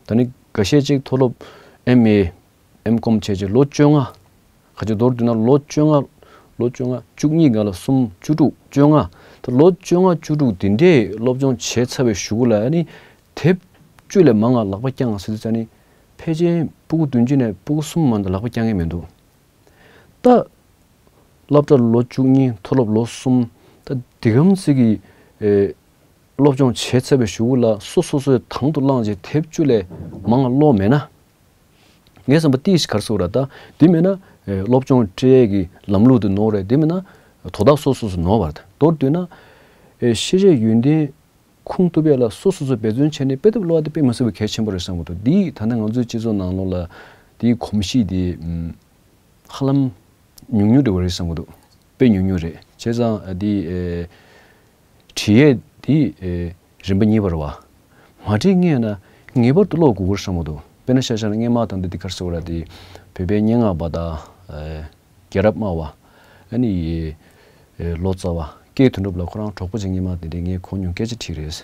ད་ནི་འགའ་ཤས་ཅིག་མཐོ་སློབ་ཨེམ་ཨེ་ཨེམ་ཀོམ་བྱས་རྗེས་ལོ་བཅོ་ལྔ། ཁ་ཅིག་མདོར་བསྡུས་ན་ལོ་བཅོ་ལྔ། ལོ་བཅོ་ལྔ། བཅུ་གཉིས་སྒང་ལ་གསུམ། བཅུ་དྲུག། བཅོ་ལྔ། ད་ལོ་བཅོ་ལྔ་བཅུ་དྲུག་འདི་འདྲའི་སློབ་སྦྱོང་བྱས་ཚར་བའི་གཞུག་གུ་ལ་ཨ་ནི་དེབ་བཅུ་ལས་མང་བ་ལག་པ་བརྐྱངས་ཟེར་དུས་ཙམ་ནི། ཕལ་ཆེར་ཕྲུ་གུ་བདུན་ཅུ་ནས་ཕྲུ་གུ་གསུམ་མ་གཏོགས་ལག་པ་བརྐྱང་གི་མི་འདུག་ད་སློབ་གྲྭ་ལོ་བཅུ་གཉིས། མཐོ་སློབ་ལོ་གསུམ། ད་འདི་གམ་ཚིག་གི་ཨེ་སློབ་སྦྱོང་བྱས་ཚར་བའི་གཞུག་གུ་ལ་སོ་སོ་སོས་དང་དུ་བླངས་བྱས་དེབ་བཅུ་ལས་མང་བ་ཀློག་མེད་ན། ངས་བསམ་པ་ཏིས་ག་རེ་ཟེར་དགོས་རེད། ད་འདི་མེད་ན་ཨེ་སློབ་སྦྱོང་སྤྲད་ཡས་ཀྱི་ལམ་ལུགས་དེ་ནོར་རེད། འདི་མེད་ན་དོ་བདག་སོ་སོ་སོ་ནོར་བ་རེད། མདོར་བསྡུས་ན་ཨེ་ཤེས་བྱའི་ཡོན་ཏན་ཁུངས་ཐུབ་ཡས་ལ་སོ་སོ་སོ་འབད་བརྩོན་བྱས་ནས་དཔེ་དེབ་ཀློག་ཡས་དེ་དཔེ་མི་སྲིད་པའི་གལ་ཆེན་པོ་རེད་བསམ་གྱི་འདུག་འདི་ད་ལྟ་ང་ཚོའི་སྤྱི་ཚོགས་ནང་ལོགས་ལ་འདིའི་གོམས་གཤིས་དེ་ཧ་ལམ་ཉུང་ཉུང་འདྲ་བོ་རེད་བསམ་གྱི་འདུག་དཔེ་ཉུང་ཉུང་རེད། བྱས་ཙང་འདི་ཨེ་བྲིས་ཡས་འདི་ཨེ་རིམ་པ་གཉིས་པ་རེད་བ། མ་བྲིས་སྔོན་ན་ངེས་པར་དུ་ཀློག་དགོས་ཀྱི་རེད་བསམ་གྱི་འདུག་དཔེར་ན་ཤ་ཤ་ན་སྔོན་མ་དང་འདི་འདི་ག་རེ་ཟེར་དགོས་རེད། དེ་བོད་པའི་སྙན་ངག་པ་དང་ཨེ་རྒྱལ་རབས་སྨྲ་བ། ཨ་ནི་ཨེ་ལོ་ཙཱ་བ་སྐལ་དོན་གྲུབ་ལགས་ཁོ་རང་གྲོགས་པོ་ཅིག་སྔོན་མ་དེ་འདྲས་ངས་གོ་མྱོང་། སྐད་ཆ་དྲིས་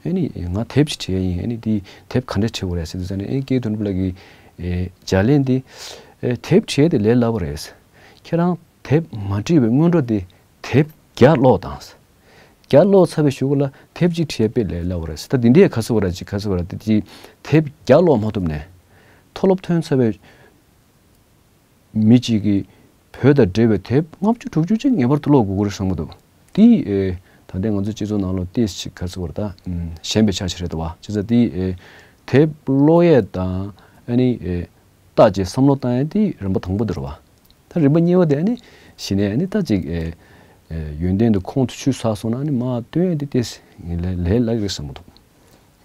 རེད། ཨ་ནི་ང་དེབ་ཅིག་བྲིས་ཡ་ཡིན། ཨ་ནི་འདི་དེབ་ག་འདྲས་བྲིས་དགོས་རེད་ཟེར་དུས་ཙམ་ནས། ཨེ་སྐལ་དོན་གྲུབ་ལགས་ཀྱིས་ཨེ་ལྗགས་ལན་འདི་ཨེ་དེབ་བྲིས་ཡ་དེ་ལས་སླ་པོ་རེད། ཁྱེད་རང་དེབ་མ་བྲིས་པའི་སྔོན་འགྲོ་དེ་དེབ་བརྒྱ་ཀློག་དང་། བརྒྱ་ཀློག་ཚར་བའི་གཞུག་གུ་ལ་དེབ་གཅིག་བྲིས་ཡ་དཔེ་ལས་སླ་པོ་རེད། ད་འདི་འདྲས་ག་རེ་ཟེར་དགོས་རེད། ཅིག་ག་རེ་ཟེར་དགོས་རེད། དེ་ཅིག་དེབ་བརྒྱ་ཀློག་མ་ཐུབ་ནས་མཐོ་སློབ་ཐོན་ཚར་བའི་མི་གཅིག་གིས་བོད་དང་འབྲེལ་བའི་དེབ་ལྔ་བཅུ་དྲུག་ཅུ་ཅིག་ངེས་པར་དུ་ཀློག་དགོས་ཀྱི་རེད་བསམ་གྱི་འདུག་དེ་ཨེ་ད་ལྟའི་ང་ཚོའི་སྤྱི་ཚོགས་ནང་ལོགས་ཏོག་ཙམ་ག་རེ་ཟེར་དགོས་རེད། ད་ཨམ་ཞན་པའི་ཆ་ཞིག་རེད་འདུག་བ། བྱས་ཙང་དེ་ཨེ་དེབ་ཀློག་ཡས་དང་ཨ་ནི་ཨེ་བལྟས་བྱས་བསམ་བློ་བཏང་ཡས་དེ་རིམ་པ་དང་པོ་དེ་རེད་བ། ད་རིམ་པ་གཉིས་པ་དེ་ཨ་ནི་གཞི་ནས་ཨ་ནི་ད་ཅིག་ཨེ་ཨེ་ཡོན་ཏན་དེ་ཁོང་དུ་ཆུད་ཟ་སོང་ན་ཨ་ནི་མར་བཏོན་ཡས་དེ་ཏོག་ཙམ་ལས་ལས་སླ་གི་རེད་བསམ་གྱི་འདུག་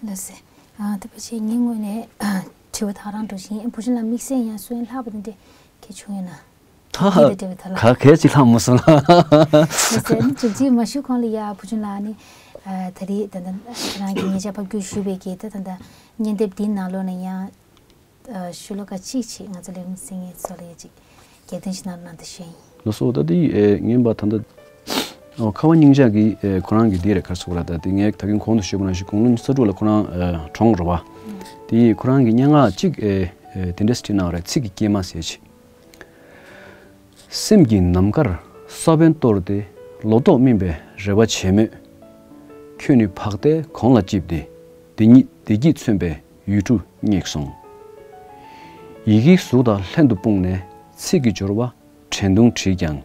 ལགས་སེ། ཨ་ད་ཕལ་ཆེར་ངའི་ངོས་ནས་དྲི་བ་ད་ག་རང་འགྲོ་བཞིན། བུ་ཆུང་ལགས་དམིགས་བསལ་ཡང་གསོལ་ལྷག་པ་དེ་འདྲས་གལ་བྱུང་ཡོད་ན། ད་འདི་དང་འབྲེལ་བའི་ཐད་ལ། ག་གལ་ཅིག་ལྷག་མ་སོང་ལ། ལགས་སེ། ཨ་ནི་ཅིག་ཅིག་མ་ཞུ་གོང་ལ་ཡ་བུ་ཆུང་ལགས་ཨ་ནི་ཨ་ད་རེས་ད་ལྟ་ཁྱེད་རང་གིས་ཉེ་ཆར་ཕབ་བསྒྱུར་ཞུས་པའི་གི་ད་ད་ལྟ་སྙན་དེབ་འདིའི་ནང་ལོགས་ནས་ཡང་ཨ་ཤོ་ལོ་ཀ་གཅིག་ཅིག་ང་ཚོ་ལས་རིམ་གསན་མཁན་ཚོ་ལ་ཡ་ཅིག་རྒྱབ་རྟེན་ཞིག་གནང་རོགས་གནང་དང་ཞུ་ཡ་ཡིན། ལགས་སོ། ད་འདི་ཨེ་ངན་པ་ད་ལྟ་ཨོ་ཁ་བ་སྙིང་ལྕགས་ཀྱི་ཨེ་ཁོ་རང་གི་འདི་རེད། ག་རེ་ཟེར་དགོས་རེད། ད་འདི་ངས་ད་གིན་གོང་དུ་ཞུས་པ་ནང་བཞིན་དགུང་ལོ་ཉི་ཤུ་རྩ་དྲུག་ལ་ཁོ་རང་ཨེ་གྲོངས་རེད་བ། དེ་ཁོ་རང་གི་སྙན་ངག་ཅིག་ཨེ་ཨེ་དེ་འདྲས་བྲིས་གནང་རེད། ཚིག་གི་སྐྱེལ་མ་ཟེར་ཅིག་སེམས་ཀྱི་ནམ་མཁར་ས་བོན་གཏོར་ཏེ་ལོ་ཏོག་སྨིན་པའི་རེ་བ་བྱེད་མོད། ཁྱོད་ནི་འཕགས་མཐའི་གོང་ལ་བཅིབས་ཏེ། བདེ་སྐྱིད་བདེ་སྐྱིད་མཚོན་པའི་ཡུལ་གྲུ་བསྙེགས་སོང་། ཡི་གེའི་གཟུགས་དང་ལྷན་དུ་སྤུངས་ནས་ཚིག་གི་སྦྱོར་བ་དྲན་གདུང་བྲིས་ཀྱང་།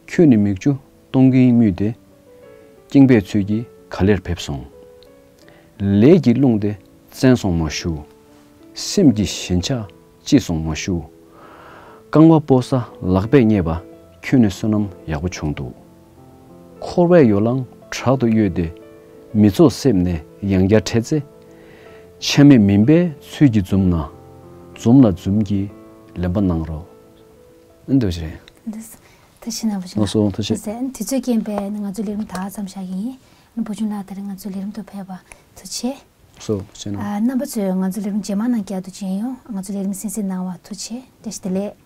ཁྱོད་ནི་མིག་ཆུ་གཏོང་གིན་དམུལ་ཏེ། སྐྱེངས་པའི་ཚུལ་གྱིས་ག་ལེར་ཕེབས་སོང་། ལས་ཀྱི་རླུང་དེ་བཙན་སོང་མ་ཞུ། སེམས་ཀྱི་ཞེན་ཆགས་ལྕི་སོང་མ་ཞུ། རྐང་པ་སྤོ་ས་ལག་པས་རྙེད་པ། ཁྱོད་ནི་བསོད་ནམས་ཡག་པོ་བྱུང་འདུག་འཁོར་བའི་ཡོ་ལང་དྲག་ཏུ་གཡོས་ཏེ། མི་ཚོགས་གསེབ་ནས་ཡང་བསྐྱར་འཕྲད་ཚེ། ཆ་མེད་མིན་པའི་ཚུལ་གྱིས་འཛུམ་ན། འཛུམ་ལ་འཛུམ་གྱིས་ལན་པ་གནང་རོགས། ཨ་ནི་འདོད་ཞིག་རེད། འདི་ཐུགས་རྗེ་ཆེ་གནང་བ་ཞིག་ལགས་སོ། ཐུགས་རྗེ་ཆེ། ཟེར་དུས་ཚོད་རྐྱེན་པས་ང་ཚོའི་ལས་རིམ་ད་ཙམ་བཞག་གི་ཡིན། ཨ་ནི་བུ་ཆུང་ལགས་དེ་རིང་ང་ཚོའི་ལས་རིམ་དུ་ཕེབས་པ་ཐུགས་རྗེ་ཆེ། ལགས་སོ། ཐུགས་རྗེ་ཆེ་གནང་། ཨ། རྣམ་པ་ཚོས་ང་ཚོའི་ལས་རིམ་རྗེས་མ་ནང་བསྐྱར་དུ་མཇལ་ཡོང་། ང་ཚོའི་ལས་རིམ་གསན་གཟིགས་གནང་བ་ཐུགས་རྗེ་ཆེ། བཀྲ་ཤིས་བདེ་ལེགས།